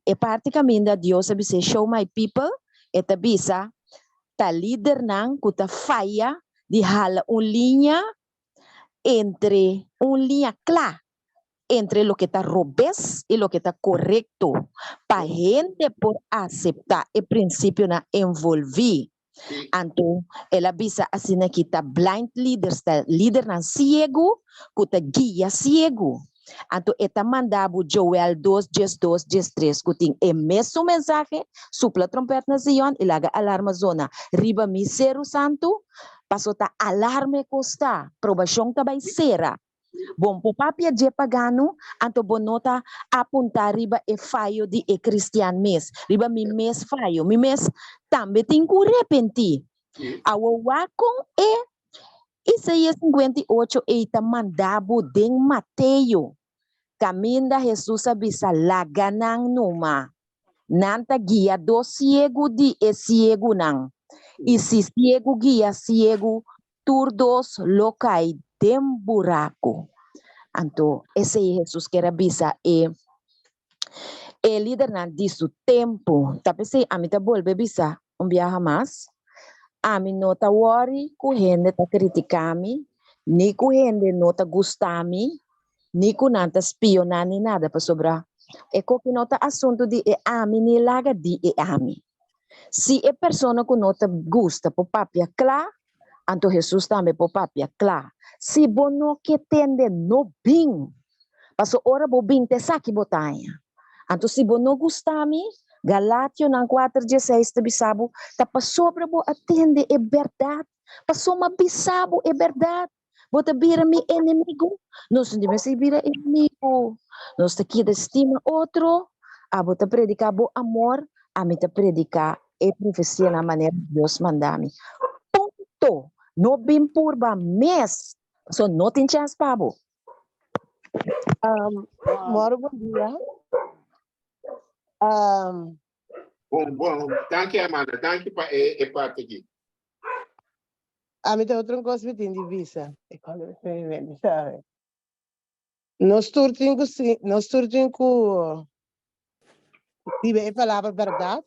e parti kaminda Dios a bis'é, Show my people, e ta bisa, ta lidernan ku ta faya di hala un liña entre, un liña kla entre loke ta robes i loke ta korekto, pa hende por aseptá e prinsipionan envolví. Anto el a bisa asina ki ta blind leaders, ta lidernan siegu ku ta guia siegu. Anto e ta manda bo Joel dos, 12, 13 ku tin e mesun mensahe, Supla trompèt na Zion i laga alarma zona riba mi seru santu, paso ta alarma e kos ta, probashon ta bai sera. Bon por papia dje pagano, anto bo no ta apuntá riba e fayo di e kristian mes, riba mi mes fayo. Mi mes tambe tin ku repentí. Awor wak kon e Isaías 58 ei ta manda bo den Mateo, kaminda Hesus a bisa laga nan numa. Nan ta guia dos siegu di e siegunan, i si siegu guia siegu, Tur dos lo kai den buraku. Anto, esei Hesus kier a bisa e e lidernan di su tempu. Ta p'esei ami ta bolbe bisa un biaha mas, ami no ta wòri ku hende ta kritiká mi, ni ku hende no ta gusta mi, ni ku nan ta spioná ni nada, pasobra e koki no ta asuntu di e ami ni laga di e ami. Si e persona ku no ta gusta por papia kla, anto Hesus tambe por papia kla. Si bo no ke tende, no bin. Paso ora bo bin ta esaki bo ta haña. Anto si bo no gusta mi, Galationan kuater dieseis ta bisa bo, ta pasobra bo a tende e bèrdat, pasobra mi a bisa bo e bèrdat. Bo ta bira mi enemigu? Nos no mester bira enemigu. Nos ta keda stima otro. Abo ta prediká bo amor, ami ta prediká e profesia na manera Dios manda mi. Punto! No bin purba mes, pasobra no tin chèns pa bo. Um, moro bon dia. Um, Bon, bon. Danki, Amanda. Danki pa e, e parte aki. Ami ta otro kos mi tin di bisa. Nos tur tin ku si, nos tur tin ku biba e palabra bèrdat,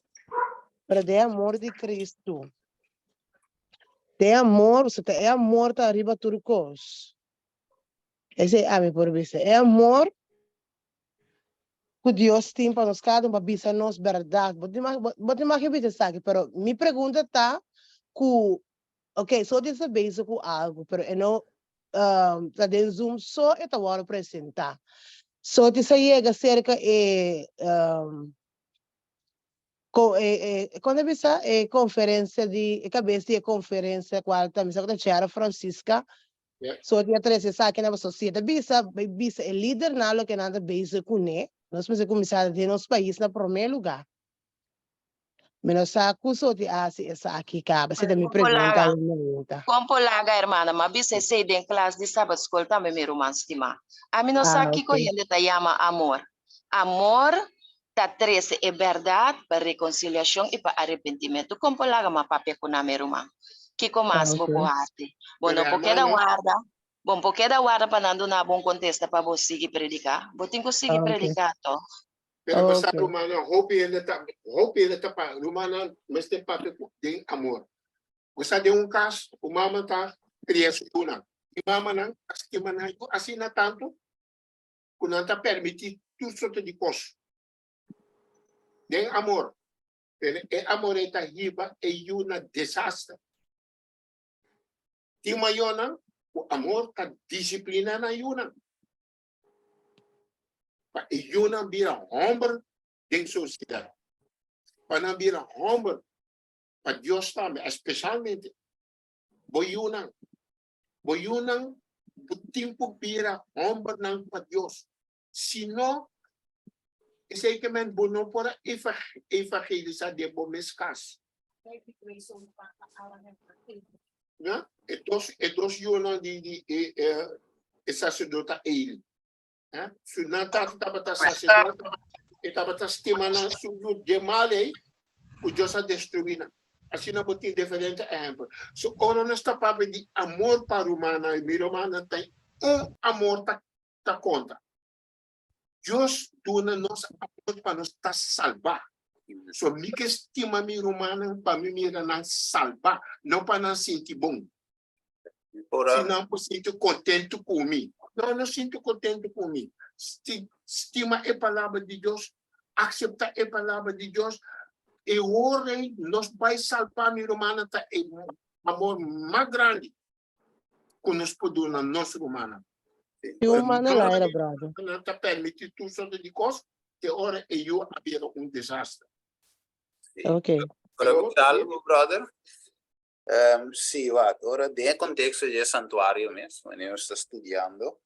pero den amor di Kristu. Den amor, pasobra ta e amor ta ariba tur kos. Esei ami por bisa. E amor ku Dios tin pa nos kada un pa bisa nos bèrdat. Bo tin bo tin mag bisa esaki, pero mi pregunta ta ku ok so tin sa bezig ku algu pero e no ta den zoom so e ta wòrdu presentá. So tin sa yega serka e ko e e kon ta bisa e konferensia di e kabes di e konferensia kual ta mi sa ku ta Chera Francisca So tin a trese esaki na boso. Si e ta bisa, bai bisa e lidernan loke nan ta bezig kuné. Nos mester kuminsá den nos pais na promé lugá. Mi no sa ku so tin a hasi esaki kaba. Esei ta mi pregunta awe mainta. Kon por laga, hermana? M'a bisa esei den klas di Sabatskol tambe, mi ruman stimá. Ami no sa kiko hende ta yama amor. Amor ta trese e bèrdat pa rekonsiliashon i pa arepentimentu. Kon por laga mas papia ku nan, mi ruman? Kiko mas bo por hasi? Bo no por keda warda, bo no por keda warda pa nan duna bo un kontesta pa bo sigui prediká. Bo tin ku sigui prediká tòg. Pero bo sa, rumannan, hopi hende ta, hopi hende ta pa, rumannan mester papia ku den amor. Bo sa den un kas ku mama ta kria su yunan, i mamanan ta stima nan yu asina tantu ku nan ta permití tur sorto di kos den amor. Pero e amor ei ta hiba e yu na desaster. Tin mayornan ku amor ta disipliná nan yunan pa e yunan bira hòmber den sosiedat, pa nan bira hòmber pa Dios tambe, espesialmente bo yunan. Bo yunan bo tin ku bira hòmbernan pa Dios. Si no, esei ke men bo no por a evangelisá den bo mes kas. Ya, e dos, e dos yunan di, di e, e, e saserdote Eli. Eh? Su nan tata tabata saserdote, e tabata stima nan su yu den mal ei, ku Dios a destruí nan. Asina bo tin diferente ehèmpel. So ora nos ta papia di amor pa rumannan, mi rumannan, ta un amor ta ta konta. Dios duna nos amor pa nos ta salbá. So mi ke stima mi rumannan pa mi mira nan salbá, no pa nan sinti bon. Ora Si nan por sinti kontentu ku mi. No, no sinti kontentu ku mi. Stima e palabra di Dios, akseptá e palabra di Dios. E ora ei nos bai salbá, mi rumannan, ta e amor mas grandi ku nos por duna nos rumannan. Tin un man na laira, brother. Nan ta permití tur sorto di kos, te ora e yu a bira un desaster. Ok. Ora bo bisa algu, brother? Sí, wak, ora den e konteksto dje santuario mes, wanneer nos ta studiando,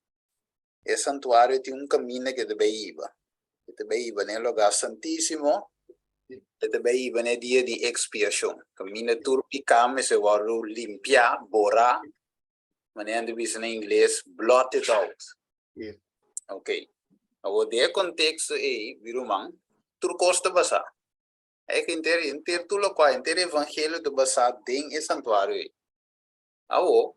e santuario tin un kaminda ke ta bai hiba. E ta bai hiba na e lugá santísimo, e ta bai hiba na e dia di ekspiashon, kaminda tur piká mester wòrdu limpiá, borá, manera nan ta bisa na ingles, blotted out. Ok. Awor den e konteksto ei, mi ruman, tur kos ta basá. E ku henter, henter tur lokual, henter evangelio ta basá den e santuario ei. Awor,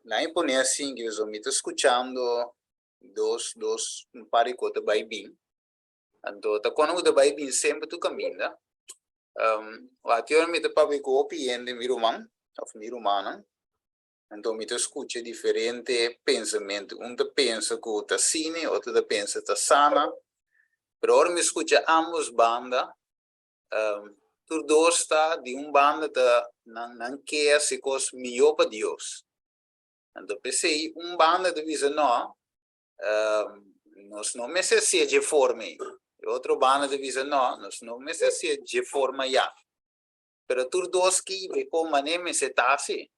nan e pone asin ki pasobra mi ta skuchando dos, dos, un par di kos ta bai bin. Anto ta kono ku ta bai bin semper tur kaminda. Wak ora mi ta papia ku hopi hende, mi ruman òf mi rumannan, anto mi ta skucha diferente pensamentu. Un ta pensa ku ta asina, otro ta pensa ta sana. Pero ora mi skucha ambos banda, tur dos ta di un banda ta nan nan ke hasi kos mihó pa Dios. Anto p'esei un banda ta bisa no, nos no mester hasié dje forma ei. E otro banda ta bisa no, nos no mester hasié dje forma ya. Pero tur dos ke iba e kon manera mester ta hasi.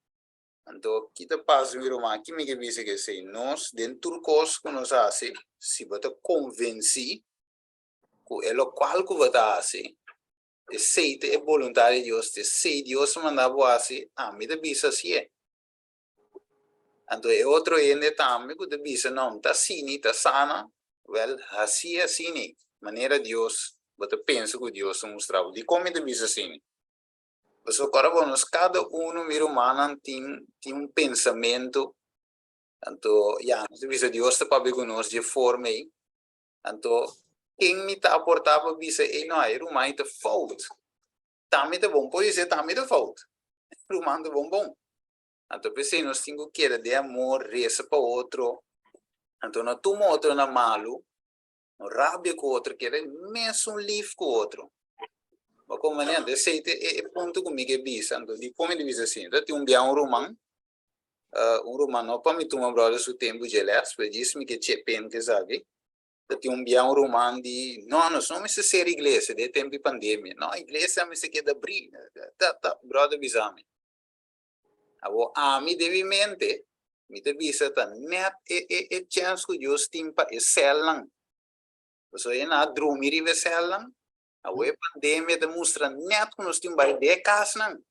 Anto ki ta pasa mi ruman? Ki mi ke bisa ke esei? Nos den tur kos ku nos hasi, si bo ta konvensí ku e lokual ku bo ta hasi, esei ta e boluntat di Dios, ta esei Dios a manda bo hasi, ami ta bisa hasié. Anto e otro hende tambe ku ta bisa, No, ta asini, ta sana, wèl, hasié asini, manera Dios, bo ta pensa ku Dios ta mustra bo. Dikon mi ta bisa asini? Pasobra ora bo nos kada unu, mi rumannan, tin tin un pensamentu, anto ya, nos ta bisa Dios ta papia ku nos di e forma ei, Anto, ken mi ta aportá pa bisa, Ey, no, e ruman ei ta fout. Tambe ta bon. Por bis'é tambe ta fout. E ruman ta bon bon. Anto, p'esei nos tin ku keda den amor, resa pa otro. Anto, no tuma otro na malu, no rabia ku otro, keda mesun lif ku otro. Bo komprendé? Anto, esei ta e punto ku mi ke bisa. Anto, dikon mi ta bisa asina? Ta tin un bia un ruman Un ruman no pa mi tuma brother su tempu dje les, pero djis mi ke chepen ku esaki. Ta tin un bia un ruman di, no, nos no mester sera iglesia den e tempu di pandemia. No, iglesia mester keda abrí. Ta, ta, brother bisa mi. Awor, ami den mi mente, mi ta bisa ta nèt e, e, e chèns ku Dios tin pa e sèlnan. Pasobra e nan a drumi riba e sèlnan. Awor e pandemia ta mustra nèt ku nos tin bai den e kasnan.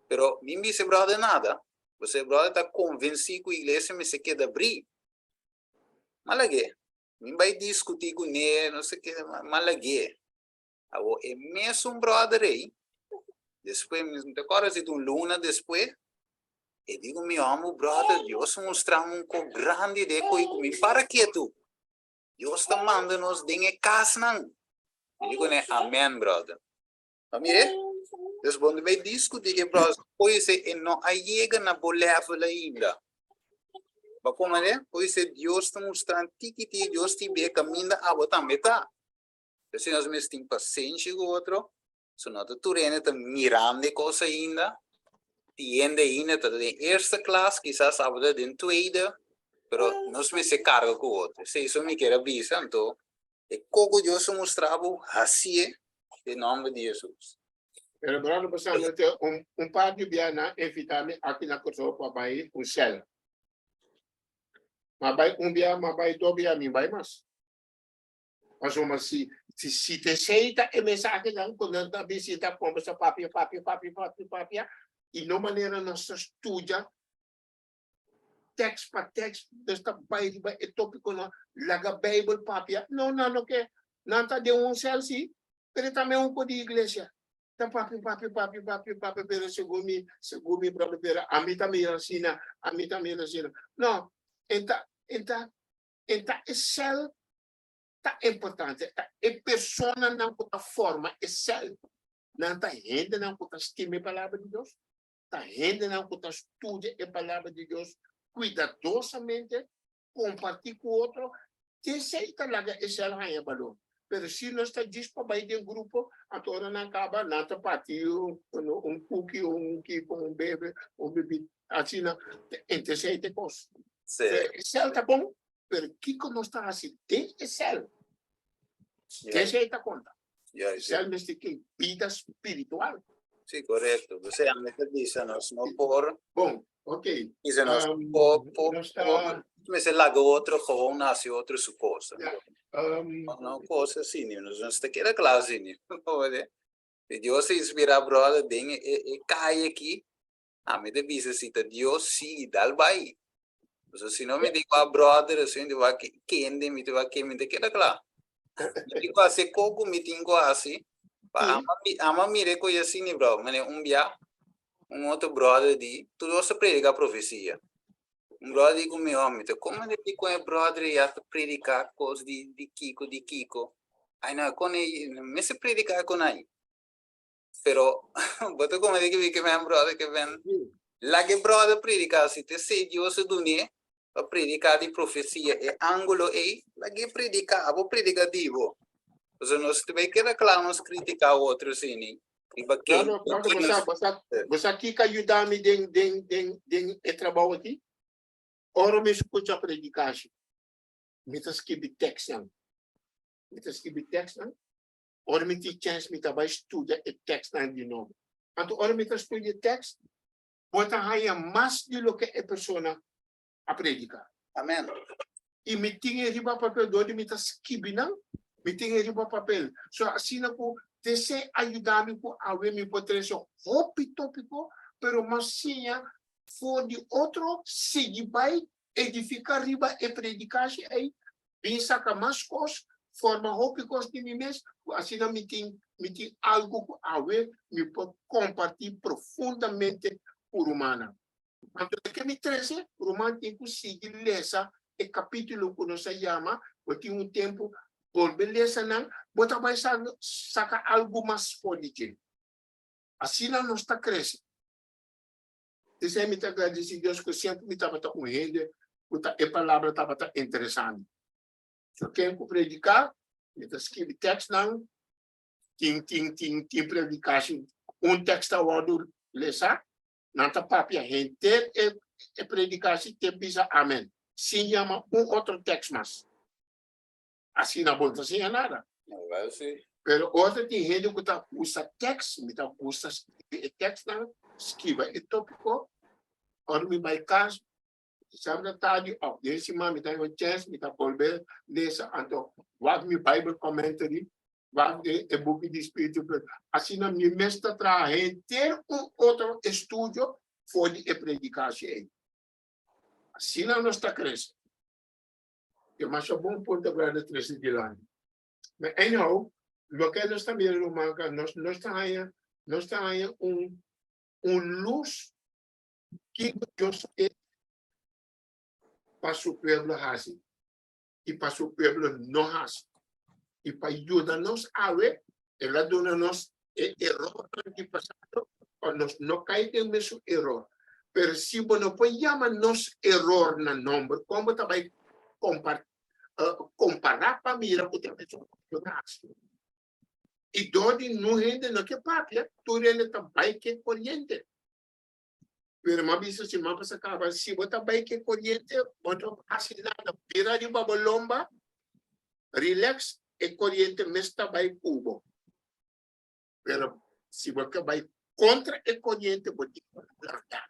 Pero mi bisa e brother nada, pasobra e brother ta konvensí ku iglesia mester keda abrí. M'a lag'é. Mi bai diskutí kuné, no sé ke, m'a lag'é. Awor e mesun brother ei, despues, mi ta kòrda si ta un luna despues, e di ku mi, Hòmber brother, Dios a mustra mi un kos grandi de ko'i ku mi para ketu. Dios ta manda nos den e kasnan. Mi di kuné, Amèn brother. Ma mire, dus bo no bay discuti ke brother, puede ser e no a yega na bo level ainda. Bo comprende? Puede ser Dios ta mustra tiki tiki, Dios tin be caminda abo tambe ta. P'esei nos mester tin pasenshi ku otro, so no ta tur hende ta mirando e kos ainda, tin hende ainda ta den eerste klas, kisas abo ta den tweede, pero nos mester karga ku otro. Esei so mi kier a bisa, anto e koko Dios a mustra bo, hasié den nòmber di Hesus. Pero brother bo sa no te un un par di bia nan invita mi aki na Kòrsou pa bai un sèl. Ma bai un bia, ma bai dos bia, mi bai mas. Pasobra si si si te esei ta e mensahenan ku nan ta bisita kombersa papia papia papia papia papia i no manera nos ta studia tekst pa tekst nos ta bai riba e topikonan laga beibel papia no nan no ke nan ta den un sèl si pero tambe un ko di iglesia ta papia papia papia papia papia pero segun mi segun mi brother pero ami ta mira asina ami ta mira asina no e ta e ta E ta e sèl ta importante, ta e personanan ku ta forma e sèl. Nan ta hendenan ku ta stima e Palabra di Dios, ta hendenan ku ta studia e Palabra di Dios kuidadosamente, kompartí ku otro. Esei ta laga e sèl haña balor. Pero si nos ta djis pa bai den grupo, anto ora nan kaba, nan ta parti un kuki, un kiko, un bebe, un bibida, asina. Esei ta e kos. Sí. E cel ta bon, pero kiko nos ta hasi den e cel? Ja. Esei ta konta. Ja, E cel mester tin bida spiritual. Sí, korekto. P'esei ami ta bisa nos no por Bon, ok. bisa nos por por Nos ta por mester laga otro gewoon hasi otro su cosa. Ja, No, no cosa asina, nos no ta keda kla asina. Si Dios a inspira brother den e e kaya aki, Ami ta bisa si ta Dios sigui dal bai. Pasobra si no mi di wak brother o si mi di wak kende mi ta wak ken mi ta keda kla. Mi tin ku hasi e kos ku mi tin ku hasi pa ama ama mira e kos asina bro. Mane un bia un otro brother di tur nos ta predika profesia. Un brother di ku mi oh mi ta komo di kon e brother ya ta predika kos di di kiko di kiko. Ai no kon e mester predika kon ai. Pero bo ta come di ki ke men brother ke men laga e brother predica si te se Dios a dune pa predica di profecia e angulo ei laga e predica abo predica di bo pasobra nos ta bay keda kla nos critica otro sini riba ken Brother, brother, bo sa, bo sa, bo sa kiko a yuda mi den, den, den, den e trabou aki? Ora mi skucha predikashi, mi ta skibi tekstnan. Mi ta skibi tekstnan. Ora mi tin chèns mi ta bai studia e tèkstnan di nobo. Anto ora mi ta studia e tèkst, bo ta haña mas di loke e persona a prediká. Amen. I mi tin e riba papel dor di mi ta skibi nan, mi tin e riba papel. So asina ku t'esei a yuda mi ku awe mi por trese hopi tópiko, pero mas siña for di otro, sigui bai edifiká riba e predikashi ei Bin saka mas kos, forma hopi kos di mi mes, ku asina mi tin mi tin algu ku awe mi por kompartí profundamente ku rumannan. Anto de ke mi trese, ruman tin ku sigui lesa e kapítulo ku nos a yama, bo tin un tempu, bolbe lesa nan, bo ta bai saka algu mas for di dje. Asina nos ta krese. Esei mi ta gradisí Dios ku semper mi tabata un hende ku ta e palabra tabata interesá mi. So ken ku prediká, mi ta skibi tèkstnan, tin tin tin tin predikashi un tèkst ta wòrdu lesá, nan ta papia henter e e predikashi te bisa amen, sin yama un otro tèkst mas. Asina bo no ta siña nada. Wel si. Pero ora tin hende ku ta usa tèks, mi ta gusta skibi e tèksnan, skiba e tópiko. Ora mi bai kas, djasabra tardi òf den siman mi ta haña un chèns, mi ta bolbe lesa. Anto wak mi Bible commentary, wak e buki di spiritu. Asina mi mes ta traha henter un otro estudio for di e predikashi ei. Asina nos ta krese. E masha bon punto brother trece dilanti. Maar anyhow, loke nos ta mira ruman ka nos nos ta haña nos ta haña un un luz kiko Dios ke pa su pueblo hasi i pa su pueblo no hasi. I pa yuda nos awe, el a duna nos e erornan di pasado pa nos no kai den mesun eror. Pero si bo no por yama nos eror na nomber, kon bo ta bai kompará pa mira ku ta mesun ku bo ta hasi? I dor di no hende no ke papia, tur hende ta bai ke koriente. Pero m'a bisa siman pasa kaba, si bo ta bai ke koriente, bo no hasi nada. Bira riba bo lomba, relax, e koriente mes ta bai ku bo. Pero si bo ke bai kontra e koriente, bo tin ku lanta.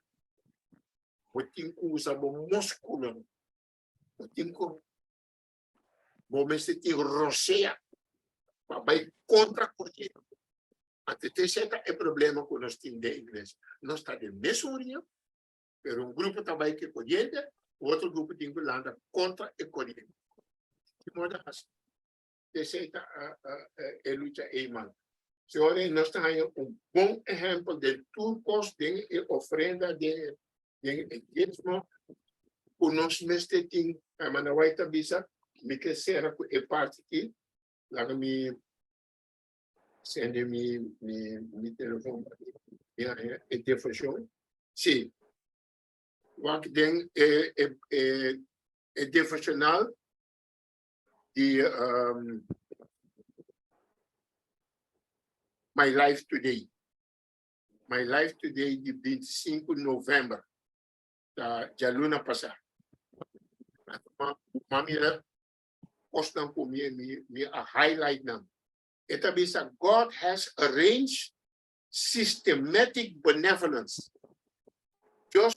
Bo tin ku usa bo muskulonan. Bo tin ku bo mester tin rosea pa bai kontra koriente. Anto esei ta e problema ku nos tin den iglesia. Nos ta den mesun rio, pero un grupo ta bai ku e koriente, otro grupo tin ku lanta kontra e koriente. Ki moda hasi? Esei ta e lucha ei man. Señor, nos ta haña un bon ehèmpel den tur kos, den e ofrenda, den e diezmo, ku nos mester tin. Hermana White ta bisa, mi ke sera ku e parti aki, laga mi sende mi mi mi telefon pa mi haña e devoshon. Sí, wak den e e e e devoshonal di um, My Life Today. My Life Today di 25 november, ta djaluna pasá. Ma, ma mira kosnan ku mi, mi, mi a highlight nan. E ta bisa, God has arranged systematic benevolence. Dios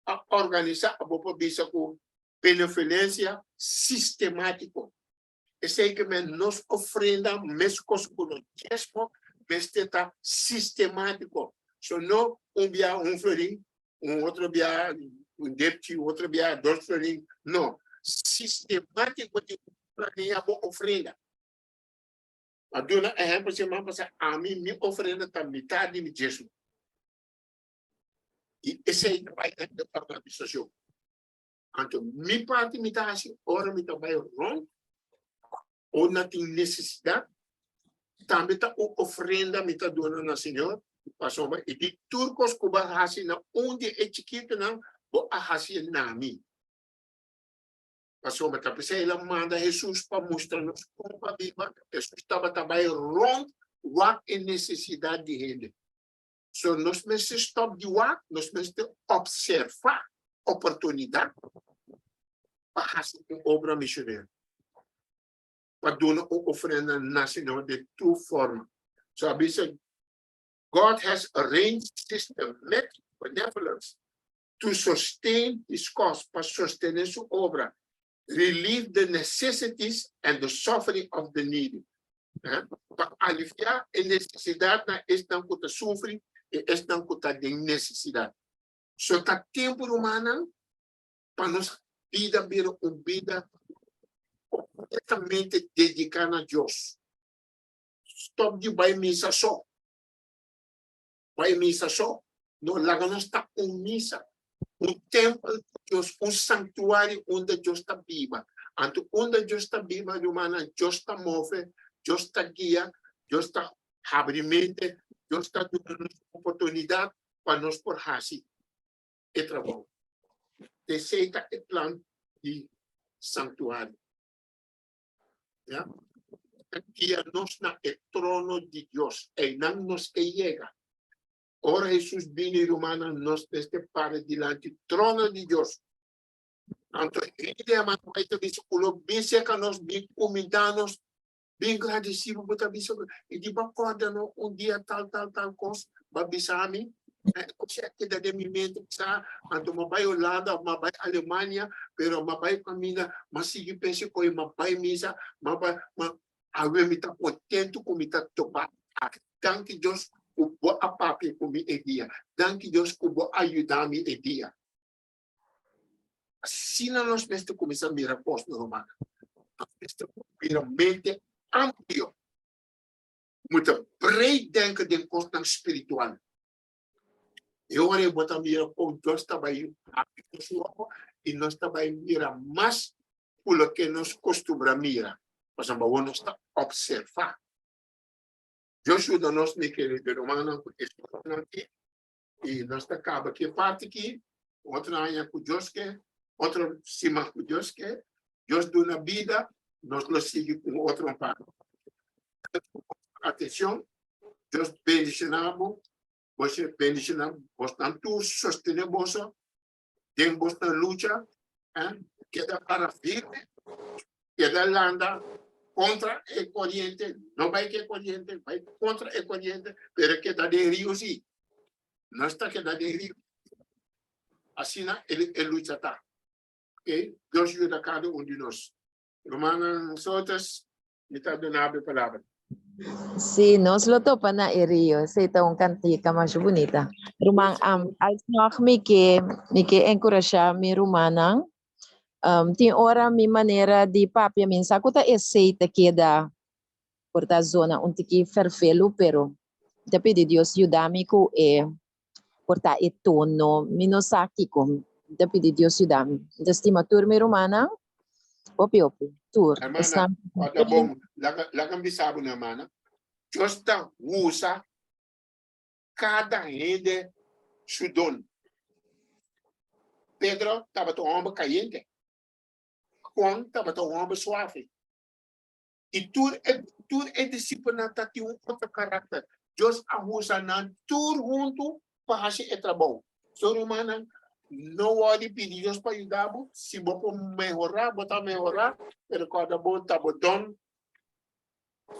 a organisá abo por bisa ku benevolensia sistemátiko. Esei ke men nos ofrenda meskos ku nos diesmo mester ta sistemátiko. So no un bia un florin, un otro bia un depchi, un otro bia dos florin. No, sistemátiko di planea bo ofrenda. A duna ehèmpel siman pasá, ami mi ofrenda ta mitar di mi diesmo. I esei ta bai den e organisashon. Anto mi parti mi ta hasi ora mi ta bai rònt ora tin nesesidat, tambe ta un ofrenda mi ta duna na Señor, pasobra e di tur kos ku bo a hasi na un di e chikitunan, bo a hasi e na mi. Pasobra ta p'esei el a manda Hesus pa mustra nos kon pa biba. Hesus tabata bai rònt wak e nesesidat di hende. So nos mester stop di wak, nos mester observa oportunidad pa haci un obra misionero, pa duna un ofrenda na Señor den tur forma. So a bisa, God has arranged systematic benevolence to sustain His cause, pa sostene Su obra, relieve the necessities and the suffering of the needy. Pa aliviá e nesesidatnan esnan ku ta sufri i esnan ku ta den nesesidat. So ta tempu, rumannan, pa nos bida bira un bida kompletamente dediká na Dios. Stòp di bai misa so. Bai misa so. No, laga nos ta un misa, un tempel di Dios, un sanctuario unda Dios ta biba. Anto unda Dios ta biba, rumannan, Dios ta move, Dios ta guia, Dios ta habri mente, Dios ta duna nos oportunidad pa nos por haci e trabou. Esey ta e plan di sanctuario. Ya. Ta guia nos na e trono di Dios. Einan nos ke yega. Ora Hesus bini, rumannan, nos mester para dilanti trono di Dios. Anto hende a manda bai ta bisa ku lo bin serka nos, bin kumindá nos, bin gradisí bo, bo ta bisa ku e di bo kòrda no un dia tal tal tal kos, bo a bisa mi, e kos a keda den mi mente sa, anto mi a bai Holanda òf mi a bai Alemania, pero mi a bai kaminda, mi a sigui pensa ku mi a bai misa, mi a bai, mi a Awe mi ta kontentu ku mi ta topa aki. Danki Dios ku bo a papia ku mi e dia. Danki Dios ku bo a yuda mi e dia. Asina nos mester kuminsá mira kos, mi rumannan. Nos mester bira mente amplio. Mu ta breed denken den kosnan spiritual. E ora ei bo ta mira kon Dios ta bai habri nos ojo i nos ta bai mira mas ku loke nos kostumbra mira, pasobra awor nos ta opservá. Dios yuda nos, mi kerido rumannan, ku e storia aki i nos ta kaba ki e parti aki, otro aña ku Dios ke, otro siman ku Dios ke, Dios duna bida, nos lo sigui ku otro parti. perfekshon. Dios bendishoná bo, boso bendishoná bosnan tur sostené boso den bosnan lucha, eh, keda para firme, keda landa kontra e koriente, no bai ku e koriente, bai kontra e koriente, pero keda den rio sí. Nos ta keda den rio. Asina e lucha ta. Ok, Dios yuda kada un di nos. Rumannan Sotes, mi ta duna bo e palabra. Sí, nos lo topa na e rio. Esei ta un kantika masha bunita. Ruman, um, alsnog mi ke, mi ke enkurashá mi rumannan. Um, tin ora mi manera di papia, mi sa ku ta esei ta keda por ta zona un tiki ferfelu, pero mi ta pidi Dios yuda mi ku e por ta e tono, mi no sa kiko. Mi ta pidi Dios yuda mi. Mi ta stima tur mi rumannan hopi hopi, tur. Hermana, Esnan ota bon, laga, laga mi bisa bo, hermana. Dios ta usa kada hende su don. Pedro tabata un homber kayente. Juan tabata un homber suave. I tur e, tur e disipelnan ta tin un otro karakter. Dios a usa nan tur huntu pa hasi e trabou. So rumannan, no wòrdu pidi Dios pa yuda bo. Si bo por mehorá, bo ta mehorá, pero kòrda bo ta bo don.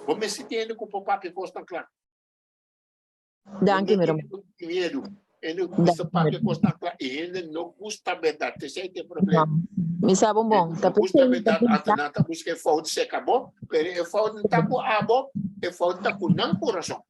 Bo mester tin hende ku por papia kosnan kla. Danki, mi ruman. Miedu. Hende gusta papia kosnan kla i hende no gusta bèrdat. Esei ta e problema. Mi sa bon bon. Ta gusta bèrdat, anto nan ta buska e fout seka bo, pero e fout no ta ku abo, e fout ta ku nan kurason.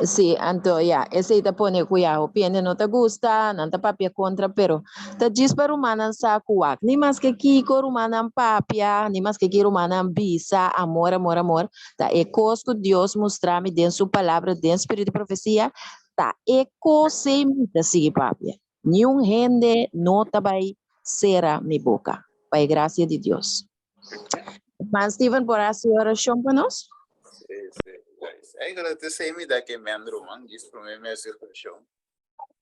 Sí, anto ya, esei ta pone ku ya hopi hende no ta gusta, nan ta papia kontra, pero ta djis pa rumannan sa ku wak. Ni maske kiko rumannan papia, ni maske ki rumannan bisa, amor, amor, amor, Ta e kos ku Dios mustra mi den su Palabra, den spiritu di profesia, ta e kos ei mi ta sigui papia. Niun hende no ta bai sera mi boka, pa e grasia di Dios. Herman Steven por hasi orashon pa nos? Sí, sí. Eigenlijk te sei mi da ke men ruman, djis promé mi hasi orashon.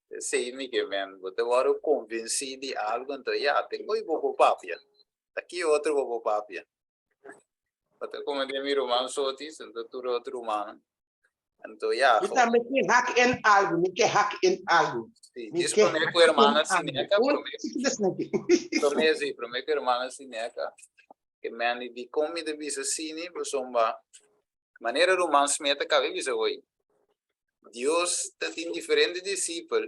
Te sei mi ke men, bo ta wòrdu konvensí di algu, anto ya, te ko'i bo por papia. Ta ki otro bo por papia? Bo ta come den mi ruman sotis, anto tur otro rumannan. Anto ya. Mi tambe ke hak en algu, mi ke hak en algu. Sí, Mi djis ke promé hak ku hermana en algu. Sineca, Un promé, chiquito sneki. promé sí, promé ku hermana Sineca, ke meni dikon mi ta bisa asini, pasobra manera ruman Smith a kaba di bisa hoy, Dios ta tin diferente disipel,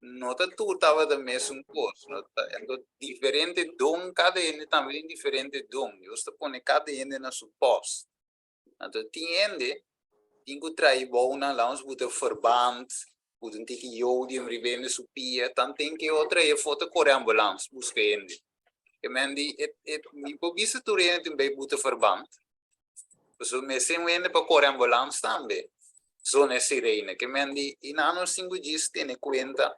no ta tur tabata mesun kos, no ta, anto diferente don, kada hende tambe tin diferente don, Dios ta pone kada hende na su post. Anto tin hende tin ku trae bounan, laat ons buta verband, buta un tiki jodium riba hende su pia, tanten ke otro e for ta kore ambulans buska hende. Ke men di e e mi por bisa tur hende tin bai buta verband, Pasobra mester un hende pa kore ambulans tambe. Zona e sirena. Ke men di i nan nos tin ku djis tene kuenta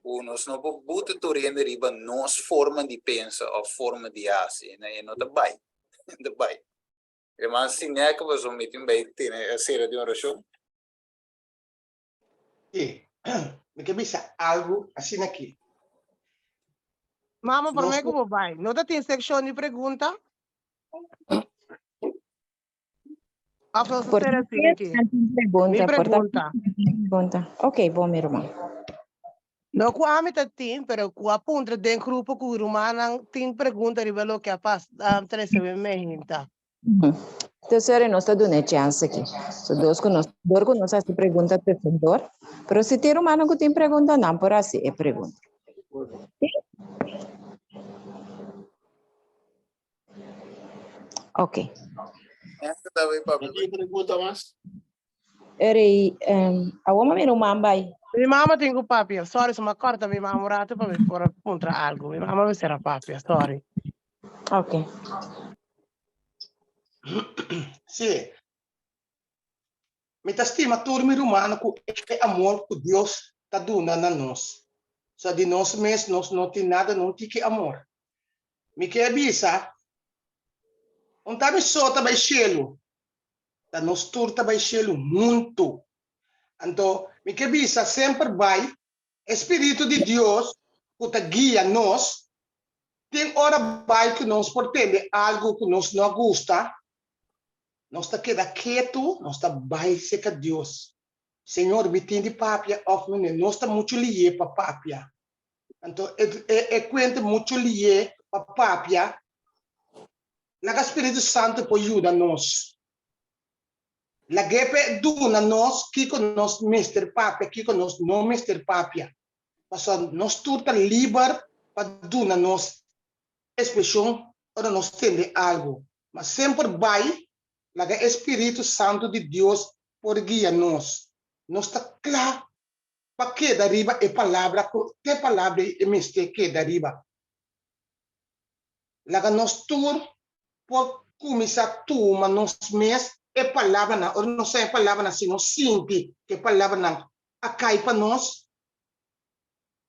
ku nos no por buta tur hende riba nos forma di pensa òf forma di hasi. E no ta bai. E no ta bai. Herman Sineca pasobra mi tin bai tene e sera di orashon. Sí, mi ke bisa algu asina aki. Mama, Nos promé ku bo bai, no ta tin sekshon di pregunta? Of nos Por ser asina aki? pregunta, Mi por ta pregunta. pregunta. Ok, bon, mi ruman. No ku ami ta tin, pero ku a puntra den grupo ku rumannan tin pregunta riba loke a pas a trese mi mehinta. Tercero, nos ta duna e chance aki. So dos ku nos, dor ku nos hasi pregunta tusendor, pero si tin rumannan ku tin pregunta, nan por hasi e pregunta. Sí? Ok. No tin pregunta mas? Eri, um, awor mi ruman bai. Mi mama tin ku papia. Sorry, so mi a kòrta mi mama un rato pa mi por a puntra algu. Mi mama mester a papia, sorry. Ok. Sí. Mi ta stima tur mi rumannan ku e amor ku Dios ta duna na nos. So di nos mes nos no tin nada, no tin ki amor. Mi ke bisa, un ta mi so ta bai shelu, ta nos tur ta bai shelu huntu. Anto mi ke bisa semper bai e spiritu di Dios ku ta guia nos, tin ora bai ku nos por tende algu ku nos no a gusta. Nos ta keda ketu, nos ta bai serka Dios. Señor, mi tin di papia òf no? Nos ta muchu lié pa papia. Anto e e kuenta muchu lié pa papia. Laga Spiritu Santu por yuda nos. Lag'é p'e duna nos kiko nos mester papia, kiko nos no mester papia. Pasobra nos tur ta liber pa duna nos ekspreshon ora nos tende algu. Ma semper bai laga e Spiritu Santu di Dios por guia nos. Nos ta kla pa keda riba e palabra ku te palabra ei e mester keda riba. Laga nos tur por kuminsá tuma nos mes e palabranan. Ora nos sa e palabranan, si nos sinti ku e palabranan a kai pa nos,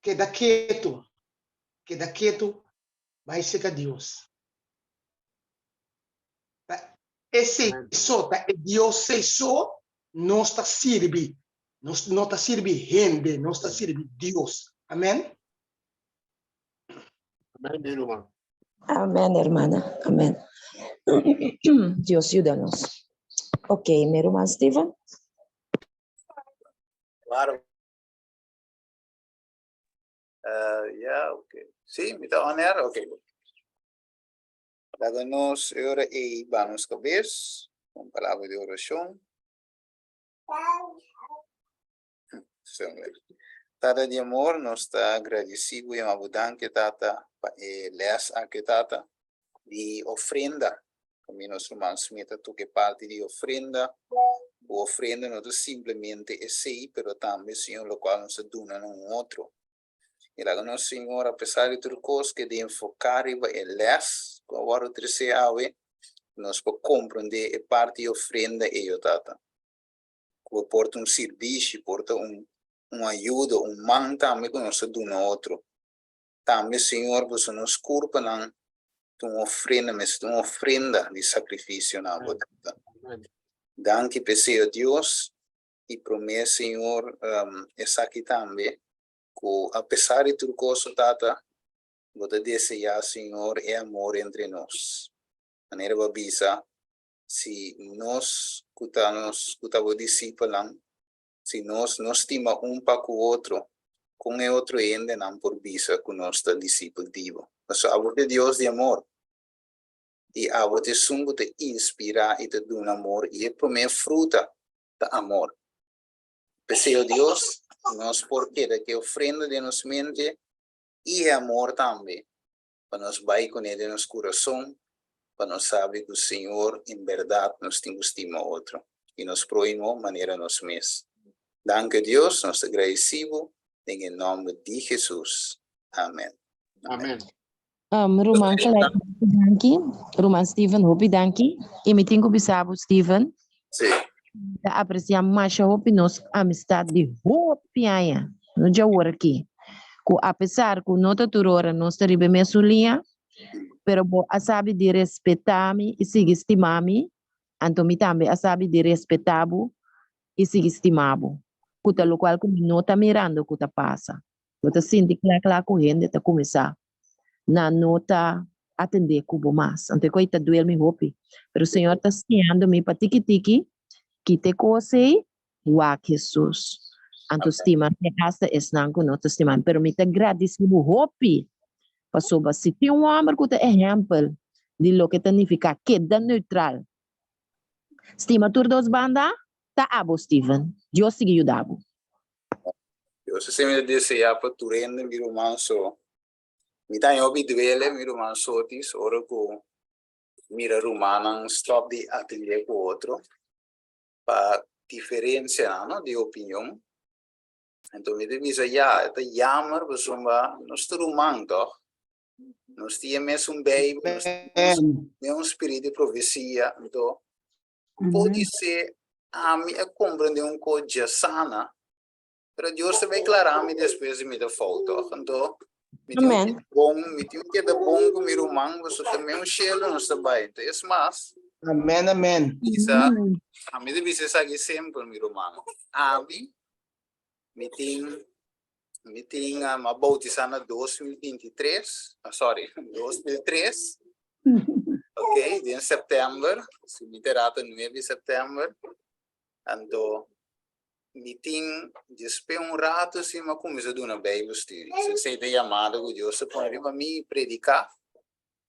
keda ketu, keda ketu, bai serka Dios. Ta esei so, ta e Dios ei so nos ta sirbi. Nos no ta sirbi hende, nos ta sirbi Dios. Amen. Amen, mi ruman. Amen, hermana. Amen. Dios yuda nos. Ok, mi ruman Steven. Claro. Uh, ja, ok. Sí, mi ta on air? Ok. Laga nos e ora ei ba nos kabes, un palabra di orashon. Tata di amor, nos ta agradeci bo i ama bo danki, Tata, pa e les aki, Tata, di ofrenda. Kami nos ruman Smith a toka e parti di ofrenda. Bo ofrenda no ta simplemente esei, pero tambe, Señor, lokual nos ta duna na un otro. I laga nos, Señor, apesar di tur kos, keda enfoká riba e lès ku a wòrdu tresé awe, ku nos por komprondé e parti di ofrenda ei, o Tata. Ku bo por ta un sirbishi, por ta un un ayuda, un man tambe ku nos ta duna otro. Tambe, Señor, boso nos kurpanan ta un ofrenda, mester ta un ofrenda di sakrifisio na bo, Tata. Danki p'esei, o Dios, i promé, Señor, esaki tambe, ku apesar di tur kos, o Tata, bo ta deseá, Señor, e amor entre nos. Manera bo a bisa, si nos ku ta nos ku ta bo disipelnan, si nos no stima un pa ku otro, kon e otro hendenan por bisa ku nos ta disipel di bo? Pasobra abo ta e Dios di amor, i abo ta esun ku ta inspirá i ta duna amor, i e promé fruta ta amor. P'esei, o Dios, nos por keda ku e ofrenda den nos mente i e amor tambe, pa nos bai kuné den nos kurason, pa nos sabi ku Señor, en bèrdat nos tin ku stima otro i nos próhimo manera nos mes. Danki, Dios, nos ta gradisí bo den e nòmber di Hesus. Amèn. Amèn. Um, Ruman Clyde, hopi danki. Ruman Steven, hopi danki. I mi tin ku bisa bo, Steven, Sí. mi ta apresiá masha hopi nos amistad di hopi aña, no djawor aki. Ku apesar ku no ta tur ora nos ta riba e mesun liña, pero bo a sabi di respetá mi i sigui stima mi, anto mi tambe a sabi di respetá bo i sigui stima bo, ku ta lokual ku mi no ta mirando ku ta pasa. Bo ta sinti kla kla ku hende ta kuminsá nan no ta atendé ku bo mas. Anto e kos ei ta duel mi hopi. Pero Señor ta siñando mi pa tiki tiki kita e kos ei, wak Hesus. Anto stima mi hasta esnan ku no ta stima mi. Pero mi ta gradisí bo hopi pasobra si tin un hòmber ku ta ehèmpel di loke ta nifiká keda neutral, stima tur dos banda, ta abo Steven. Dios sigui yuda bo. Dios a semi ta desea pa tur hende mi ruman so mi ta haña hopi duele mi ruman sotis ora ku mira rumannan stop di atende ku otro pa diferensianan no di opinion anto mi ta bisa ya e ta yamer pasobra nos ta ruman tog nos tin e mesun beibel nos tin e mesun spirit di profesia anto Podisé ami a komprendé un kos djasana, pero Dios ta bai klará mi despues di mi ta fout, tòg? Anto, mi tin un keda bon, mi tin un keda bon ku mi ruman, pasobra ta meun shelu nos ta bai. Anto, es mas, Amen, amen. bisa, ami ta bisa esaki semper, mi ruman, ami, mi tin, mi tin, mi a boutisá na 2023, sorry, 2003. Ok, den september, si mi ta rato 9 di september, anto mi tin despues un rato si mi a cuminsa duna bijbelstudie. So esey ta yamada cu Dios ta pone riba mi predica.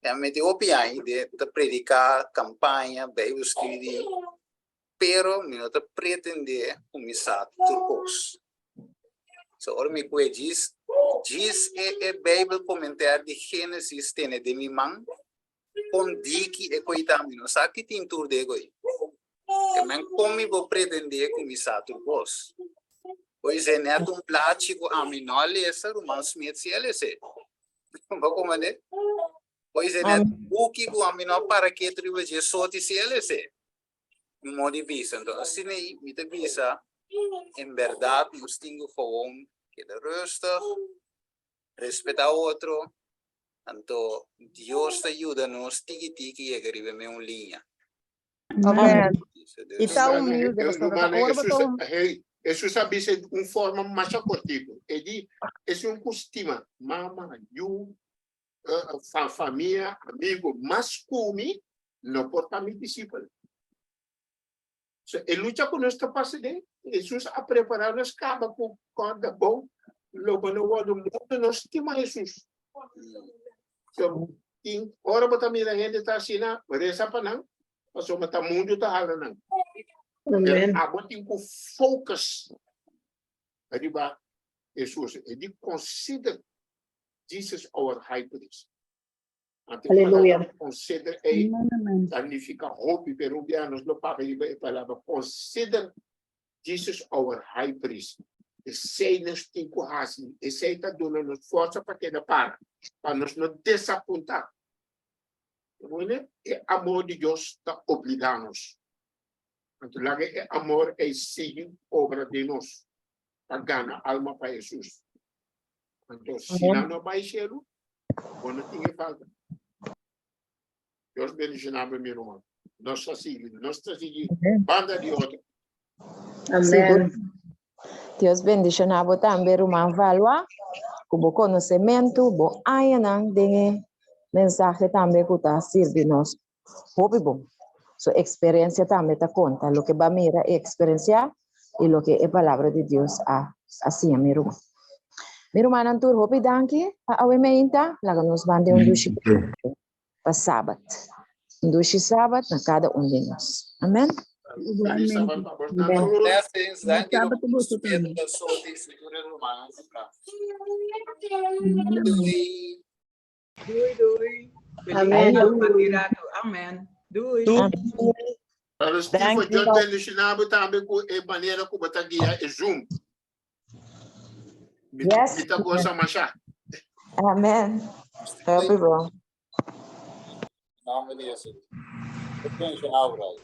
E a mete hopi aña de ta predica, campaña, bijbelstudie, pero mi no ta pretende cu mi sa tur cos. So ora mi cue djis, djis e e bijbel comentario di Genesis tene den mi man, kon diki e koi ta mi no sa ki tin tur de koi. Ke men kon mi bo pretende ku mi sa tur kos? Pois e net un plachi ku ami no a lesa, ruman Smith si a les'é. Bo komprende? Pois e net un buki ku ami no a para ketu riba dje, Soti si a les'é. Mi modo di bisa. Enton asina ei mi ta bisa, en bèrdat nos tin ku gewoon keda rustig, respetá otro, anto Dios ta yuda nos tiki tiki yega riba e meun liña. Amen. I ta humilde, pasobra ta ora bo ta humilde. Hey, Hesus a bisa di un forma masha kortiku. E di, Esun ku stima mama, yu, famia, amigu mas ku mi, no por ta mi disipel. So, e lucha ku nos ta pasa den, Hesus a prepará nos kaba ku kòrda bon, lo bo no wòrdu mundu no stima Hesus. So, tin ora bo ta mira hende ta asina, resa pa nan, pasobra ta mundu ta hala nan. Pero abo tin ku focus riba Hesus. E di consider Jesus our high priest. Anto e palabra consider ei ta nifica hopi, pero un bia nos lo papia riba e palabra consider Jesus our high priest. Esei nos tin cu haci, esei ta duna nos forsa pa keda para, pa nos no desapunta. Bueno, e amor di Dios ta obliga nos. Anto laga e amor ei sigui obra den nos pa gana alma pa Jesus. Anto si nan no bai cielo, bo no tin e falta. Dios bendiciona bo, mi ruman. Nos ta sigui, nos ta sigui banda di otro. Amen. Dios bendiciona bo tambe, ruman Valwa, ku bo konosementu, bo añanan den e mensahe tambe ku ta sirbi nos hopi bon. Su eksperensia tambe ta konta, loke bo a mira i eksperensiá i loke e Palabra di Dios a a siña mi ruman. Mi rumannan tur hopi danki pa awe meinta, laga nos ban den un dushi pa Sabat. Un dushi Sabat na kada un di nos. Amen. Feliz Sabat pa bos nan tur. Blessings, danki Sabat pa boso tambe. Doei. Doei, doei. Feliz Amen. Sabat di rato. Amen. Doei. Brother Steve, Dios bendiciona bo tambe cu e manera cu bo ta guia e Zoom. Mi, Yes. mi ta goza masha. Amen. Hopi bon. Nomber di Jesus. Bendiciona, brother.